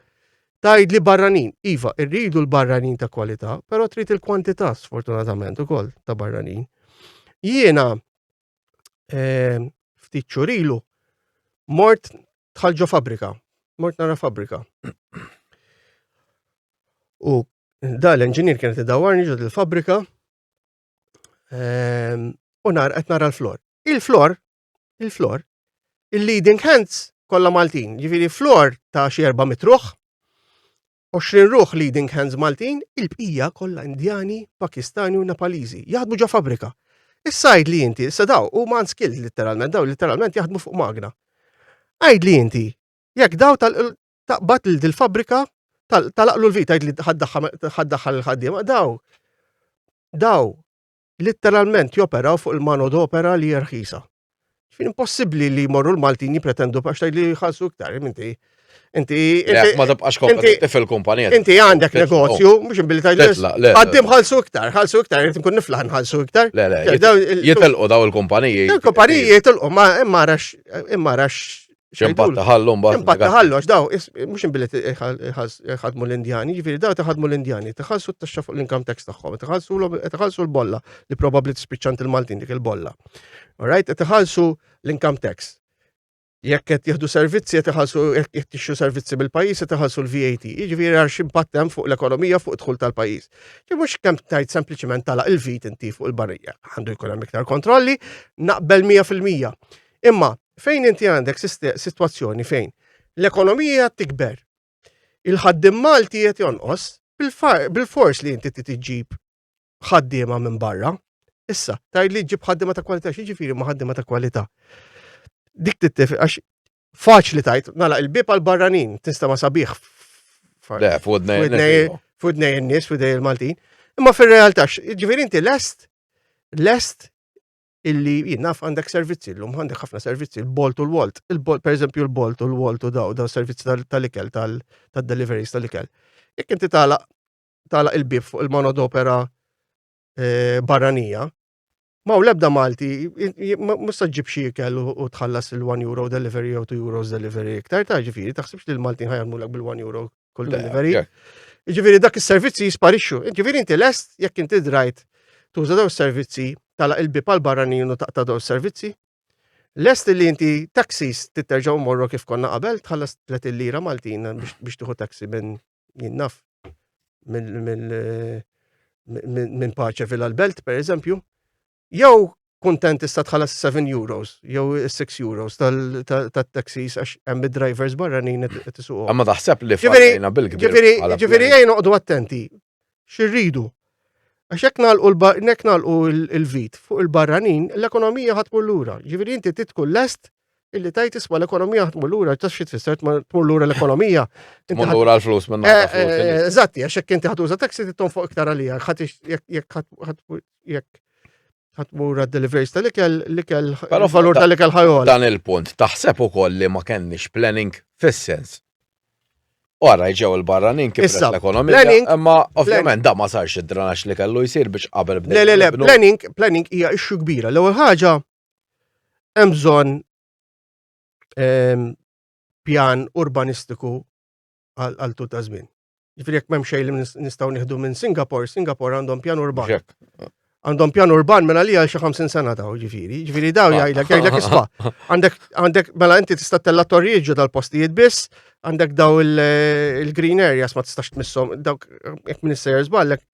tgħid li barranin, iva, irridu l-barranin ta' kwalità, però trid il-kwantità sfortunatament ukoll ta' barranin. Jiena eh, ftit xhur ilu mort dħalt ġo fabbrika, mort nara fabbrika. U da l-enġinier kienet idawwarni ġo il-fabbrika ehm, u nar qed nara l-flor. Il-flor il-flor, il-leading hands kollha Maltin, ġifieri flor ta' xi 400 ruħ, 20 ruħ leading hands Maltin, il-bqija kollha Indjani, Pakistani u Nepaliżi, jaħdmu ġo fabbrika. Issa għid li inti, issa daw huma unskilled litteralment, daw litteralment jaħdmu fuq magna. Għid li inti, jekk daw taqbad lil dil-fabbrika talaqlu l-vita għid li ħaddaħħal il-ħaddiema, daw daw litteralment joperaw fuq il-manodopera li hija rħisa. Ġifieri impossibbli li jmorru l-Maltin jippretendu għax tgħid li jħallsu iktar, inti. Inti ma tibqax kompetittiv fil-kumpanija. Inti għandek negozju, mhux imbilli tgħid għaddim ħallsu iktar, ħallsu iktar, irid nkun niflaħ nħallsu iktar. Le, le, jitilqu daw il-kumpaniji. Il-kumpaniji jitilqu, ma imma rax imma rax X'impatt ħallu mbagħad. Impatt ħallu għax daw mhux imbilli ħadmu l-Indjani, ġifieri daw taħadmu l-Indjani, tħallsu t-taxxa fuq l-income tax tagħhom, tħallsu l-bolla li probabbli tispiċċant il-Maltin dik il-bolla. All right, tħallsu l-income tax. Jekk qed jieħdu servizzi qed iħallsu jekk qed jixtru servizzi mill-pajjiż qed iħallsu l-VAT. Jiġifieri għal x'impatt hemm fuq l-ekonomija fuq id-dħul tal-pajjiż. Ġi mhux kemm tgħid sempliċement tagħlaq il-vit inti fuq il-barrija. Għandu jkun hemm iktar kontrolli, naqbel 100%. Imma fejn inti għandek sitwazzjoni fejn l-ekonomija tikber, il-ħaddiem Malti qed jonqos, bil-fors li inti tiġġib ħaddiema minn barra. Issa, tgħid li ġib ħaddiema ta' kwalità, x'jiġifieri ma' ħaddiema ta' kwalità? Dik tittif għax faċli tajt, nagħlaq il-bieb għal barranin, tista' ma sabiħ. Le, fuq in-nies, fuq il-Maltin. Imma fir-realtà, ġifieri inti lest, lest illi jien naf għandek servizzi llum għandek ħafna servizzi, il-Bolt u l-Wolt. Il-Bolt, per eżempju, il-Bolt u l-Wolt u daw, daw servizzi tal-ikel, tal-deliveries tal-ikel. Jekk inti tagħlaq tagħlaq il-bib fuq il-manodopera eh, barranija, ma u lebda Malti, mhux ġib xi ikel u tħallas il-1 euro delivery jew 2 euros delivery iktar ta' ġifieri, taħsibx li l-Maltin ħajamlulek bil-1 euro kull delivery. Ġifieri dak is-servizzi jisparixxu. Ġifieri inti lest jekk inti drajt tuża daw is-servizzi tagħlaq il-bib għal barranin u taqta' daw is-servizzi. Lest li inti taxis titterġgħu morru kif konna qabel tħallas 30 lira Maltin biex tieħu taxi minn jien naf minn Paċe Villa l-Belt, per eżempju, jew kuntent tista' tħallas 7 euros jew 6 euros tal-taxis għax hemm id-drivers barranin qed isuqhom. Imma taħseb li fallejna bil-kbir. Ġifieri, ġifieri ejja noqogħdu attenti. X'irridu? Għax jekk nagħlqu jekk nagħlqu l-vit fuq il-barranin, l-ekonomija ħa tmur lura. Ġifieri inti trid lest illi tajt isma l-ekonomija tmur lura, taf xi tfisser tmur lura l-ekonomija. Tmur lura l-flus minn eh, eh, eh, Eżatti, għax jekk inti ħatuża taxi titton fuq iktar għalija, jekk jekk ħatmur għad-deliveries tal-ikel, l-ikel, valur tal-ikel ħajol. Dan il-punt, taħseb ukoll li ma kenniex planning fis-sens. Ora ġew il-barranin kif l-ekonomija. Imma ovvjament da ma sarx id-dranax li kellu jsir biex qabel bdejna. Le, le, le, planning, planning hija issue kbira. L-ewwel ħaġa hemm bżonn ehm, pjan urbanistiku għal tul ta' żmien. Ġifieri jekk m'hemm xejn li nistgħu nieħdu minn Singapore, Singapore għandhom pjan urban. Għandhom pjan urban mela li għal xi 50 sena daw, ġifieri. Ġifieri daw jgħidlek jgħidlek isma' għandek għandek mela inti tista' tella torrijiet ġo dal-postijiet biss, għandek daw il-green areas ma tistax tmisshom, dawk jekk min issejjer żballek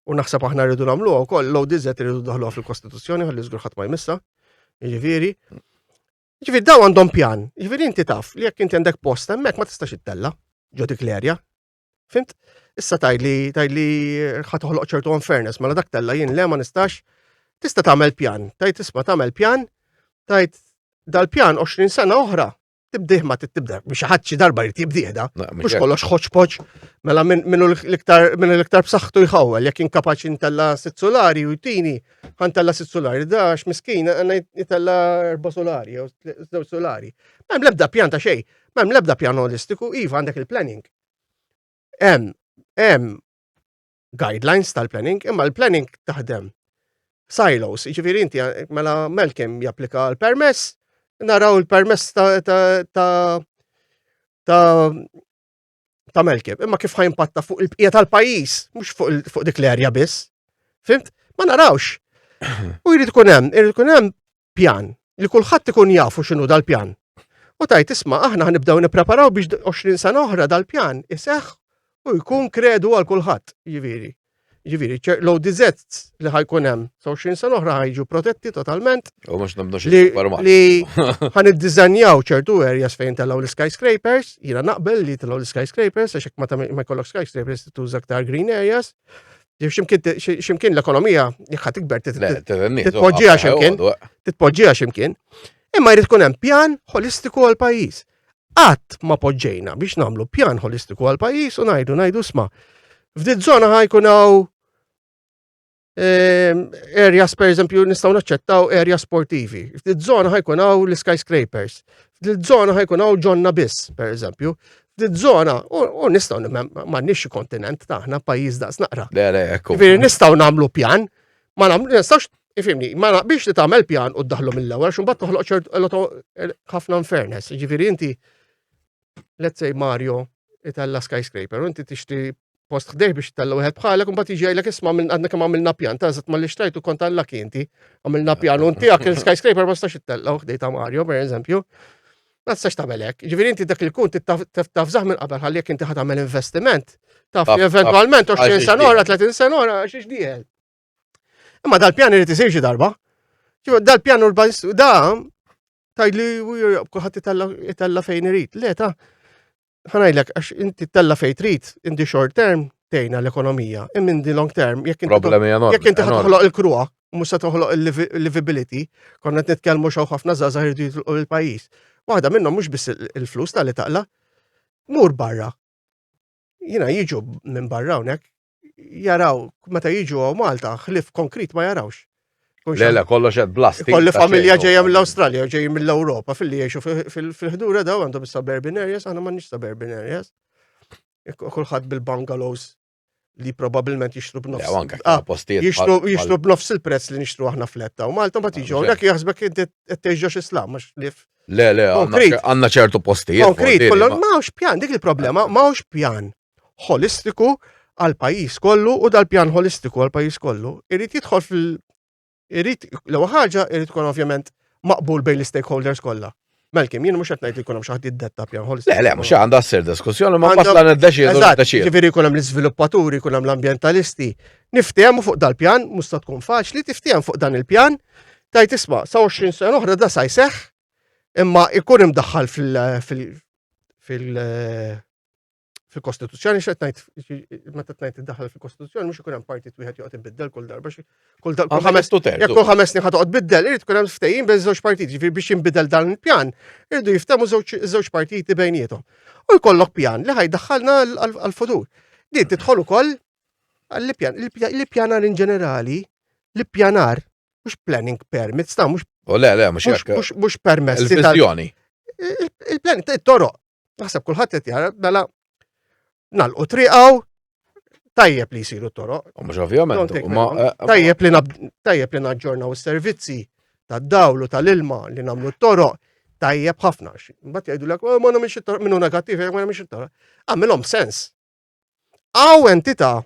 U naħseb aħna rridu nagħmluha wkoll l-ODZ rridu daħluha fil-Kostituzzjoni ħalli żgur ħadd ma jmissa. Jiġifieri. Jiġifieri daw għandhom pjan. Jiġifieri inti taf li jekk inti għandek post hemmhekk ma tistax ittella ġo dik l-erja. Fimt? Issa tajli tajli ħa toħloq ċertu unfairness, mela dak tella jien le ma nistax. Tista' tagħmel pjan, tajt isma' tagħmel pjan, tajt dal-pjan 20 sena oħra tibdih ma tibda biex ħadd xi darba jrid jibdih da. Mhux kollox ħoċ mela minnu l-iktar minnu l-iktar b'saħħtu jħawwel jekk inkapaċi ntella sitt solari u jtini ħantella sitt solari da għax miskin għandna jtella erba' solari jew żewġ solari. M'hemm l-ebda pjan ta' xejn, m'hemm l-ebda pjan holistiku, iva għandek il-planning. Hemm hemm guidelines tal-planning, imma l-planning taħdem silos, ġifieri inti mela Malcolm japplika l-permess, naraw il-permess ta' ta' ta' ta' ta' Malcolm, imma kif ħajmpatta fuq il-bqija tal-pajjiż, mhux fuq, fuq dik l-erja biss. Fimt? Ma narawx. U jrid ikun hemm, jrid ikun hemm pjan li kulħadd ikun jafu x'inhu dal-pjan. U tajt isma' aħna ħanibdew nippreparaw biex 20 sena oħra dal-pjan iseħħ u jkun kredu għal kulħadd, jiġifieri. Ġifieri, l-ODZ li ħajkun hemm sa 20 sena oħra ħajġu protetti totalment. U mhux nabdu xi li ħan iddiżenjaw ċertu areas fejn tellgħu l-skyscrapers, jiena naqbel li tellgħu l-skyscrapers għax hekk ma jkollok skyscrapers tuża aktar green areas. Ximkien l-ekonomija jekk ħa tikber titpoġġiha ximkien, titpoġġiha ximkien. Imma jrid tkun hemm pjan holistiku għal pajjiż. Qatt ma poġġejna biex nagħmlu pjan holistiku għal pajjiż u ngħidu ngħidu sma. F'din żona ħajkun hawn ehm, areas per eżempju nistgħu naċċettaw areas sportivi. F'din żona ħajkun hawn l-skyscrapers. F'din żona ħajkun hawn ġonna biss, per eżempju. F'din żona u nistgħu m'għandniex kontinent taħna pajjiż daqs naqra. Le, le, ekku. Ġifieri nistgħu nagħmlu pjan, ma nagħmlu nistgħux Ifimni, ma naqbilx li tagħmel pjan u ddaħlu mill-ewwel għax imbagħad toħloq ċert ħafna unfairness. Ġifieri inti let's say Mario itella skyscraper u inti tixtri post ħdejh biex tella wieħed bħalek u mbagħad jiġi jgħidlek isma' minn għadna kemm għamilna pjan ta' eżatt malli xtrajtu kont għallak inti għamilna pjan u inti il-skyscraper ma stax ittella ħdej ta' Mario per eżempju. Ma tistax tagħmel hekk. Ġifieri inti dak il-kun tafżaħ minn qabel ħalli jekk inti ħa tagħmel investiment, taf li eventwalment 20 sena oħra, 30 sena oħra xiex dieħel. Imma dal-pjan irid isir xi darba. Dal-pjan urbanistiku da tgħidli kulħadd itella fejn irid. Le ta' ħanajlek, għax inti tella fej trid, in the short term, tgħinha l-ekonomija, imma in the long term, jekk inti Problemi enormi. jekk inti ħatoħloq il-kruha, mhux se toħloq il-livability, konna qed nitkellmu xew ħafna żgħażagħ jridu jitilqu l-pajjiż. Waħda minnhom mhux biss il-flus tal-li taqla, mur barra. Jiena jiġu minn barra hawnhekk, jaraw meta jiġu hawn Malta ħlief konkrit ma jarawx. Le, le, kollox qed blasti. Kolli familja ġejja mill-Awstralja, ġejja mill-Ewropa, fil-li jgħixu fil-ħdura daw għandhom suburban areas, aħna m'għandniex suburban areas. Kulħadd bil-bungalows li probabilment jixtru b'nofs. Ah, postijiet. Jixtru b'nofs il-prezz li nixtru aħna fletta. U Malta ma tiġu hawnhekk jaħsbek inti qed tgħix islam għax li Le, le, għandna ċertu postijiet. Konkret, kollu m'hawnx pjan, dik il-problema, m'hawnx pjan ħolistiku għal pajjiż kollu u dal-pjan ħolistiku għal pajjiż kollu irid jidħol fil irid l-ewwel ħaġa irid tkun ovvjament maqbul bejn l-stakeholders kollha. Malcolm, jien mhux qed ngħid li jkun hemm xi ħadd jiddetta pjan ħolistiku. Le, le, mhux għandha ssir diskussjoni ma mbagħad la niddeċiedu niddeċiedu. Ġifieri jkun hemm l-iżviluppaturi, jkun hemm l-ambjentalisti. Niftehmu fuq dal-pjan, mhux se tkun faċli, tiftehmu fuq dan il-pjan, tajt isma' sa 20 sena oħra da sa jseħħ, imma ikun imdaħħal fil fil fil-Kostituzzjoni x'qed ngħid meta tgħid iddaħħal fil-Kostituzzjoni mhux ikun hemm partit wieħed joqgħod ibiddel kull darba kull kull ħames jekk kull ħames snin toqgħod biddel irid ikun hemm ftehim bejn żewġ partiti ġifieri biex jinbidel dan il-pjan irridu jiftehmu żewġ partiti bejniethom. U jkollok pjan li ħajdaħħalna għall-futur. Din tidħol ukoll għall-pjan, l-pjanar in ġenerali, l-pjanar mhux planning permits ta' mhux U le, le, mhux mhux permessi. Il-viżjoni. Il-planning, it-toroq. Naħseb kulħadd qed jara mela nalqu triqaw tajjeb li jsiru toroq. Mhux ovvjament. Eh, tajjeb li tajjeb li naġġornaw is-servizzi tad-dawl u tal-ilma li nagħmlu t-toroq tajjeb ħafna. Mbagħad jgħidulek oh, ma nagħmilx it-toroq minnu negattiv, ma nagħmilx it-toroq. Għamilhom sens. Għaw entità,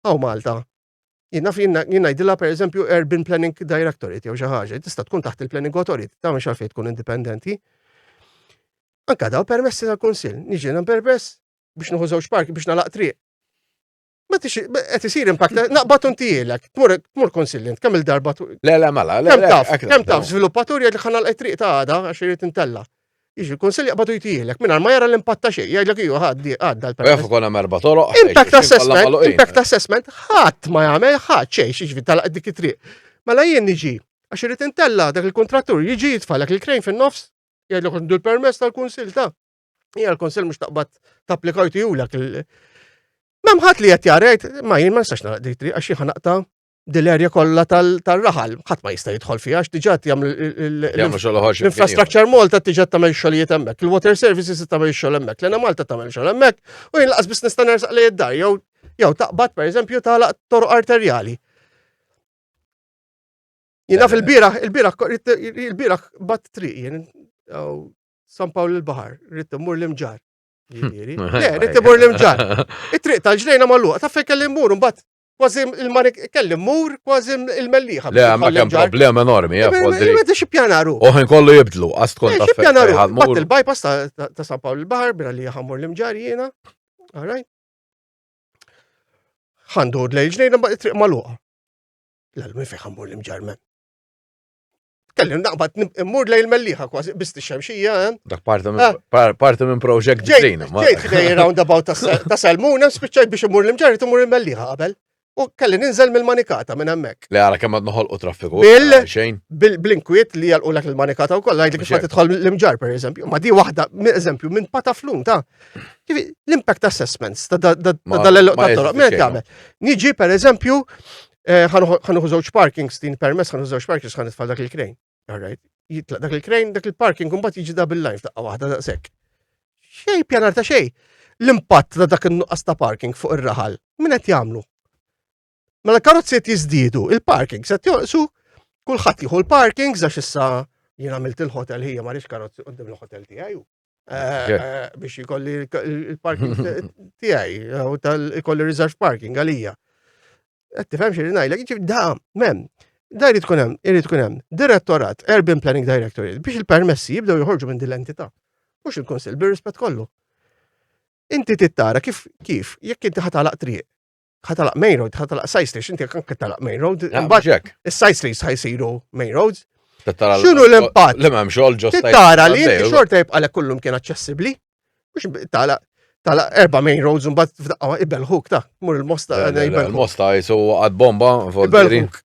għaw Malta, Jien naf jien ngħidilha pereżempju Urban Planning Directorate jew xi ħaġa, tista' tkun taħt il-Planning Authority, ta' mhux għalfejn tkun indipendenti. Anka daw permessi tal-Kunsill, niġi permess biex nieħu żewġ parki biex nagħlaq triq. Ma tix qed isir impact, naqbad untijielek, tmur tmur kunsill int kemm il-darba. Le, le, mela, le. Kemm taf, kemm taf żviluppatur jgħid li ħa nagħlaq triq ta' għada għax irid intella. Jiġi l-Kunsill jaqbadu jtijielek mingħajr ma jara l-impatt ta' xejn, jgħidlek iju ħaddi għadda l-permess. Jaf ukoll hemm erba' toroq. Impact assessment, impact assessment, ħadd ma jagħmel ħadd xejn jiġri tal dik it-triq. Mela jien niġi għax irid intella dak il-kontrattur jiġi jitfalek il-krejn fin-nofs, jgħidlek għandu l-permess tal-Kunsill ta' Hija l-Kunsill mhux taqbad tapplika jtijulek. M'hemm ħadd li qed jara jgħid ma jien ma nistax nagħlaq dik triq għax jien naqta' dil-erja kollha tal-raħal, ħadd ma jista' jidħol fiha għax diġà jagħmlu l-infrastructure Malta diġà tagħmel xogħlijiet hemmhekk, il-water services tagħmel xogħol hemmhekk, l-Ena Malta tagħmel xogħol hemmhekk, u jien laqas biss nista' nersaq li id-dar jew jew taqbad pereżempju tagħlaq toroq arterjali. Jiena fil-bieraħ, il-bieraħ, il-bieraħ bat triq jien San Pawl il-Baħar, rrid immur l-imġar. Jiġifieri. Le, rrid imur l-imġar. It-triq tal-ġnejna magħluqa, taf fejn kelli mmur mbagħad kważi il-marik kelli mmur kważi il-mellieħa. Le, ma kemm problema enormi, ja, Ma xi pjanaru. Oħin kollu jibdlu, għas tkun taf. Xi pjanaru. Bat il-bypass ta' San Pawl il-Baħar, bira li ħammur l-imġar jiena. All right. Ħandur lejl ġnejna it-triq magħluqa. L-minn fejn ħammur l-imġar men. Kelli naqbad immur lejn il-mellieħa kważi biss ix-xemxija. Eh? Dak parti minn ah. parti minn project Green. Ġejt lejn roundabout ta' Salmuna, spiċċajt biex immur l-imġarri imur il-mellieħa qabel. U kelli ninżel mill-manikata minn hemmhekk. Le għara kemm qed noħolqu traffiku. Bil xejn. Bil-inkwiet li jalqulek il-manikata wkoll għajdlek kif tidħol l-imġar pereżempju. Ma di waħda eżempju minn pataflun ta' L-impact assessments ta' dal-toroq minn jagħmel. Niġi pereżempju Eh, ħanuħu żewġ parkings, din permess ħanuħu żewġ parkings ħan nitfal dak il-krejn. All right. Jitlaq dak il-krejn, dak il-parking kumbat jiġi double line f'daqqa waħda daqshekk. Xej pjanar ta' xej. L-impatt ta' dak in-nuqqas ta' parking fuq ir-raħal, min qed jagħmlu? Mela karozzi qed jiżdiedu, il-parking se jonqsu, kulħadd jieħu l-parkings għax issa jien għamilt il-hotel ħija ma rridx karozzi qudiem il-hotel tiegħi. Eh, eh, biex jkolli il-parking tiegħi, u tal-ikolli reserve parking għalija. Qed tifhem xi ngħidlek, ġif da, mem, da jrid tkun hemm, irid tkun hemm direttorat, Urban Planning Directorate, biex il-permessi jibdew joħorġu minn din l-entità. Mhux il-Kunsill, bir-rispett kollu. Inti tittara kif kif jekk inti ħatalaq triq, ħatalaq main road, ħatalaq side street, inti anke talaq main road, imbagħad is-side streets ħajsiru main roads. X'inhu l-impatt? Li m'hemm xogħol ġo Tittara li inti xorta jibqalek kullum kien aċċessibbli. Mhux tala tala erba' main roads u mbagħad f'daqqa ibelħuk ta' mur il-mosta. Il-mosta jisu għad bomba. Ibelħuk.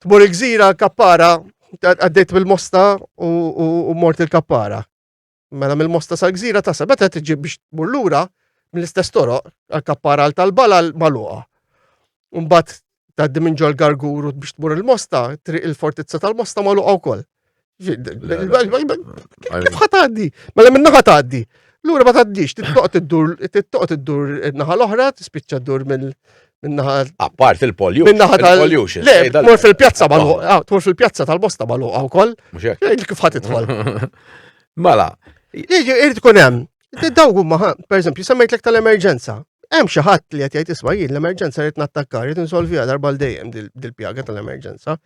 Tmur il-gżira kappara, għaddejt bil-mosta u mort il-kappara. Mela mill-mosta sal-gżira ta' meta tiġi biex tmur lura mill-istess toroq għal-kappara għal tal-bala maluqa. Mbagħad tgħaddi minn ġol gargur u biex tmur il-mosta, triq il-fortizza tal-mosta maluqa wkoll. Kif ħa tgħaddi? Mela minn naħa tgħaddi. Lura ma tgħaddix, tittoqgħod iddur, tittoqgħod iddur in-naħa l-oħra, tispiċċa ddur minn minnaħa. Apart il-pollution. Minnaħa tal-pollution. Le, tmur fil-pjazza magħluqa, ah, tmur fil-pjazza tal-bosta magħluqa wkoll. Kif ħadd tidħol. Mela. Jiġi irid ikun hemm. Dawk huma, pereżempju, semmejtlek tal-emerġenza. Hemm xi ħadd li qed jgħid isma' jien l-emerġenza rrid nattakka, rrid insolviha darba l dejjem dil-pjaga tal-emerġenza.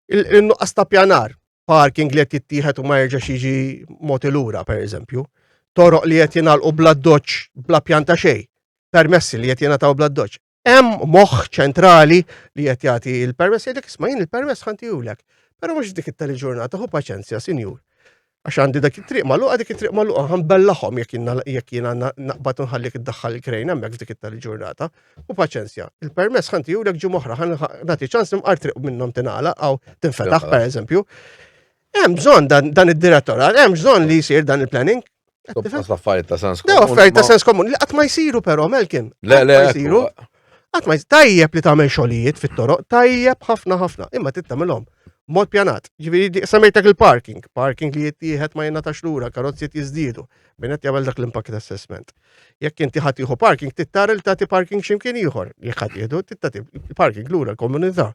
Il-nuqqas ta' pjanar, parking li qed jittieħed u ma jerġax jiġi moti lura, pereżempju. Toroq li qed jingħalqu bla doċ, bla pjan ta' xejn. Permessi li qed jingħataw bla doċ. Hemm moħħ ċentrali li qed jagħti l-permess jgħidlek isma' jien il-permess ħantihulek. Però mhux dik it-tali ġurnata, ħu paċenzja, sinjur. Għax għandi dak it-triq magħluqa, dik it-triq magħluqa ħanbellaħhom jekk jiena naqbad nħallik iddaħħal il-krejn hemmhekk f'dik it-tali ġurnata. U paċenzja, il-permess ħantihulek ġimgħa oħra, nagħti ċans imqar triq minnhom tingħalaq aw tinfetaħ pereżempju. Hemm bżonn dan id-direttorat, hemm bżonn li jsir dan il-planning. Affarijiet ta' sens komun. Affarijiet ta' sens komun li qatt ma jsiru però Melkim. Le, le, jsiru. Qatt ma tajjeb li tagħmel xogħlijiet fit-toroq, tajjeb ħafna ħafna, imma trid tagħmilhom mod pjanat. Ġifieri semmejtek il-parking, parking li jittieħed ma jingħatax lura, karozzi qed jiżdiedu. Min qed jagħmel dak l-impact assessment. Jekk inti ħadd jieħu parking, tittar il tagħti parking x'imkien ieħor. Jekk ħadd jieħdu, tagħti parking lura l-komunità.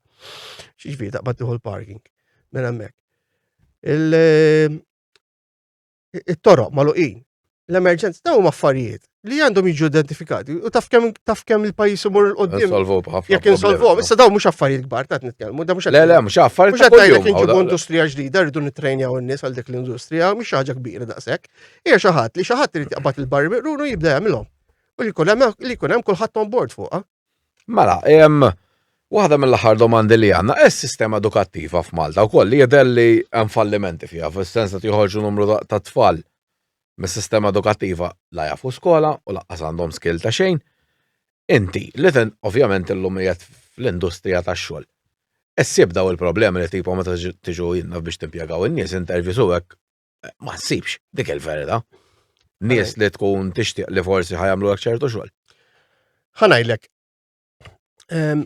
Xiġifieri taqbad tieħu l-parking minn hemmhekk. It-toroq magħluqin, l-emerġenza, dawn huma affarijiet li għandhom jiġu identifikati u taf kemm taf kemm il-pajjiż imur 'il quddiem. Jekk insolvuhom, issa dawn mhux affarijiet kbar ta' nitkellmu, da mhux Le, le, mhux affarijiet. Mhux qed ngħidlek inġibu industrija ġdida rridu nittrejnjaw in-nies għal dik l-industrija, mhux xi ħaġa kbira daqshekk. Hija xi ħadd li xi ħadd irid jaqbad il-barri miqrun u jibda jagħmilhom. U li jkun hemm li jkun hemm kulħadd on board fuqha. Mela, waħda mill-aħħar domandi li għandna, is-sistema edukattiva f'Malta wkoll li jidher li hemm fallimenti fiha, fis-sens li joħorġu numru ta' tfal mis-sistema edukattiva la jafu skola u laqqas għandhom skill ta' xejn. Inti, li ovvjament illum qiegħed fl-industrija tax-xogħol. Issib daw il-problemi li tipo meta tiġu jinnaf biex timpjegaw in-nies interviews u hekk ma ssibx dik il-verità. Nies li tkun tixtieq li forsi ħajamlu hekk ċertu xogħol. Ħa ngħidlek,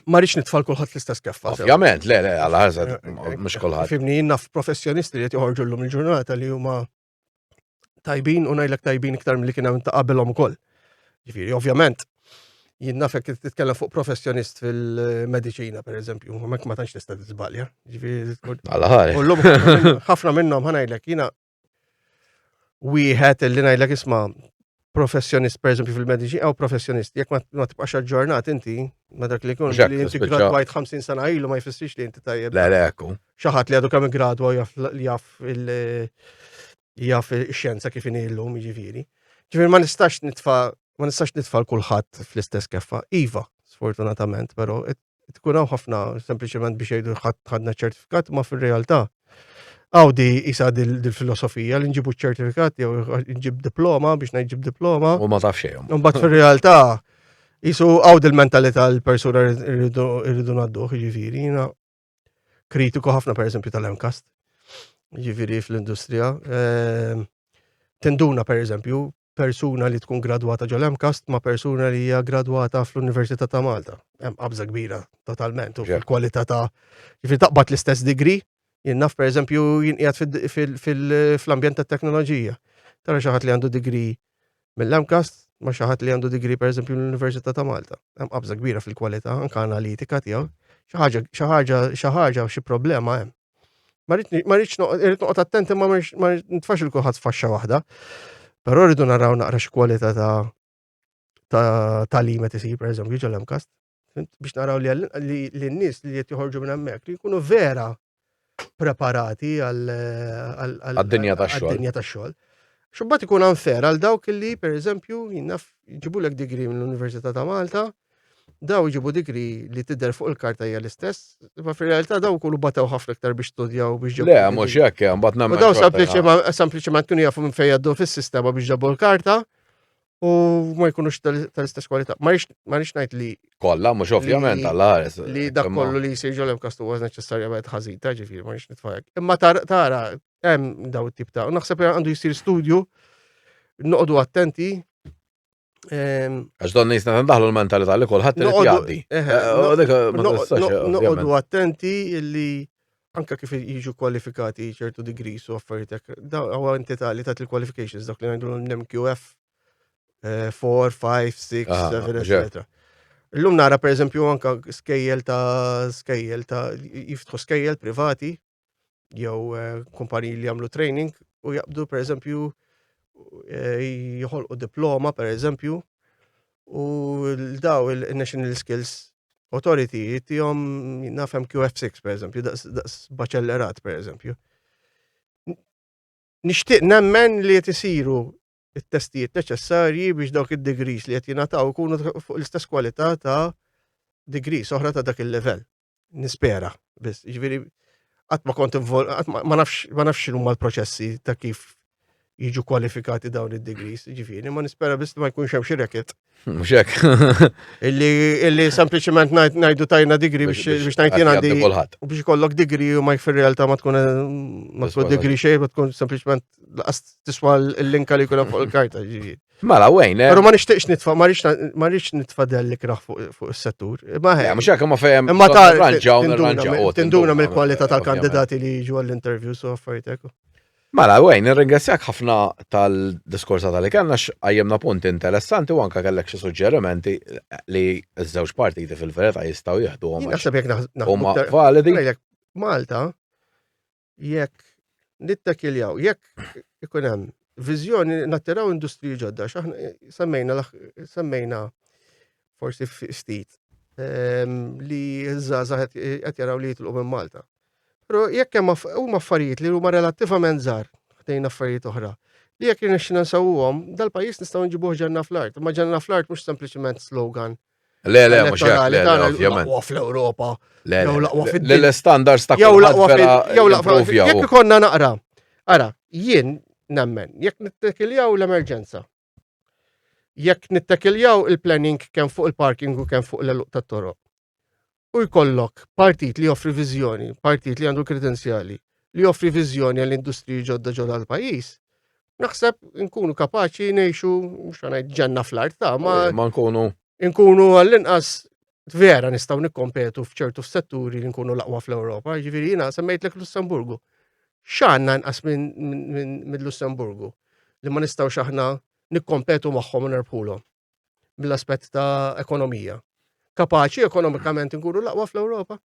ma rridx nitfal kulħadd l-istess keffa. Ovvjament, le, le, għala ħaża, eh, eh, mhux kulħadd. Fimni jien naf professjonisti li qed joħorġu llum il-ġurnata li huma tajbin u ngħidlek tajbin iktar milli kien hemm ta' qabilhom ukoll. Ġifieri, ovvjament, jien naf jekk titkellem fuq professjonist fil-mediċina, per eżempju, hemmhekk ma tantx tista' tiżbalja. Ġifieri, u llum ħafna minnhom ħa ngħidlek jiena wieħed li ngħidlek isma' professjonist per eżempju fil-mediċina jew professjonist, jekk ma tibqax aġġornat inti, ma dak li jkun li inti gradwajt 50 sena ilu ma jfissirx li inti tajjeb. Le, le, ekku. Xi ħadd li għadu kemm gradwa jaf jaf il- jaf ix-xjenza kif inhi llum, jiġifieri. Ġifieri ma nistax nitfa' ma nistax nitfa' kulħadd fl-istess keffa. Iva, sfortunatament, però tkun hawn ħafna sempliċement biex jgħidu ħadna ċertifikat, ma fir-realtà Għaw di isa dil-filosofija li nġibu ċertifikat jew nġib diploma biex nġib diploma. U ma taf xejn. Mbagħad fir-realtà jisu għaw dil-mentalità l-persuna rridu ngħadduh, jiġifieri jiena kritiku ħafna per eżempju tal-MCAST, ġifiri fl-industrija. Ehm, tinduna per eżempju persuna li tkun gradwata ġol MCAST ma persuna li hija gradwata fl-Università ta' Malta. Hemm qabża kbira totalment u fil-kwalità ta' ġifieri taqbad l-istess degree, jien naf per eżempju jien qiegħed fl-ambjent tat-teknoloġija. Tara xi ħadd li għandu degree mill-MCAST ma xi ħadd li għandu degree pereżempju mill-Università ta' Malta. Hemm qabża kbira fil-kwalità anke analitika tiegħu. Xi ħaġa xi ħaġa xi ħaġa xi problema hemm. Ma rridx irrid noqgħod attent imma ma nitfax il kulħadd f'faxxa waħda. Però rridu naraw naqra xi kwalità ta' ta' tagħlim qed isir pereżempju ġol-MCAST. Biex naraw li n-nies li qed joħorġu minn hemmhekk li jkunu vera preparati għad-dinja tax-xogħol. Għad-dinja tax-xogħol. Xubbat ikun unfair għal dawk li, per eżempju, jinnaf jġibulek degree mill-Università ta' Malta, daw jġibu degree li tidher fuq il-karta hija l-istess, ma fir-realtà daw ikunu batew ħafna iktar biex studjaw biex ġabu. Le, mhux hekk, mbagħad nemmen. U daw sempliċement kienu jafu minn fejn jgħaddu fis-sistema biex ġabu l-karta u ma jkunux tal-istess kwalità. Ma rridx ngħid li Kollha mhux ovvjament għall-ħares. Li dak kollu li jsir ġol kastu huwa neċessarjament ħażin, ta' ġifieri ma rridx nitfajk. Imma tara hemm daw it-tip ta' u naħseb għandu jsir studju noqogħdu attenti Għax don nisna ndaħlu l-mentalità li kulħadd irid jgħaddi. Eh, noqogħdu attenti li anka kif jiġu kwalifikati ċertu degrees u affarijiet hekk. Da huwa entità li tagħti l-qualifications dak li ngħidu l-MQF 4, 5, 6, 7, etc. Illum nara per eżempju anka skejjel ta' skejjel ta' jiftħu skejjel privati jew eh, kumpaniji li jagħmlu training u jaqbdu per eżempju eh, joħolqu diploma per eżempju u daw il-National Skills Authority jittihom nafhem QF6 per eżempju, daqs baċellerat per eżempju. Nixtieq nemmen li qed isiru it-testijiet neċessarji biex dawk id-degrees li qed jingħataw ikunu fuq l-istess kwalità ta' degrees oħra ta' dak il-level. Nispera, biss, jiġifieri qatt ma kont ma nafx ma nafx x'inhuma l-proċessi ta' kif jiġu kwalifikati dawn id-degrees, ġifieri, ma nispera biss li ma jkunx hemm xi racket. Mhux hekk. Illi illi sempliċement ngħidu tajna degree biex biex ngħid jien għandi u biex ikollok degree u ma fir-realtà ma tkun ma tkun degree xejn, ma tkun sempliċement laqas tiswa l-linka li jkun fuq il-karta, ġifieri. Mela, Wayne. Eh? Pero ma nixtieqx nitfa, ma rridx nitfa delli kraħ fuq is-settur. Ma ħe. Mhux hekk ma fehem. Imma ta' tinduna mill-kwalità tal-kandidati li jiġu għall-interviews u affarijiet hekk. Mela, Wayne, nirringrazzjak ħafna tal-diskorsa tal-li kellna qajjimna punti interessanti u anka kellek xi suġġerimenti li ż-żewġ partiti fil-verità jistgħu jieħduhom. Naħseb jekk huma validi. Malta jekk nittakiljaw, jekk ikun hemm viżjoni nattiraw industriji ġodda, x'aħna semmejna semmejna forsi ftit ehm, li żgħażagħ qed jaraw li jitlqu minn Malta. Però jekk hemm huma affarijiet li huma relattivament żgħar ħdejn affarijiet oħra, li jekk irnexxina nsewwuhom, dal-pajjiż nistgħu nġibuh ġenna fl-art. Ma ġenna fl-art mhux sempliċement slogan Le, le, mhux hekk, le, le, ovvjament. L-aqwa fl-Ewropa. Le, jew l-aqwa fid-dinja. Le, standards ta' jew l-aqwa jew l-aqwa Jekk ikonna naqra. Ara, jien nemmen, jekk nittekiljaw l-emerġenza, jekk nittekiljaw il-planning kemm fuq il-parking u kemm fuq l-eluq tat-toroq, u jkollok partit li joffri viżjoni, partit li għandu kredenzjali, li joffri viżjoni għall-industriji ġodda ġodda l-pajjiż, naħseb nkunu kapaċi ngħixu mhux ngħid ġenna fl-art ta' ma ma nkunu nkunu għall-inqas vera nistgħu nikkompetu f'ċertu setturi li nkunu l-aqwa fl-Ewropa. Ġifieri jiena semmejtlek Lussemburgu. X'għandna inqas minn Lussemburgu li ma nistgħux aħna nikkompetu magħhom u nerbħulhom mill-aspett ta' ekonomija. Kapaċi ekonomikament nkunu l-aqwa fl-Ewropa?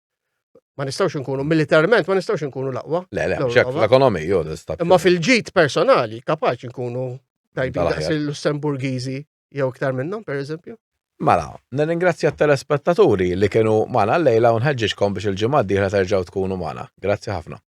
Ma nistgħux nkunu militarment ma nistgħux nkunu l-aqwa. Le, le, xek fl-ekonomija tista' Imma fil-ġid personali kapaċi nkunu tajbin daqs il-Lussemburgiżi jew iktar minnhom, per eżempju. Mela, nirringrazzja t-telespettaturi li kienu magħna llejla u nħeġġiġkom biex il-ġimgħa d-dieħla terġgħu tkunu magħna. Grazzi ħafna.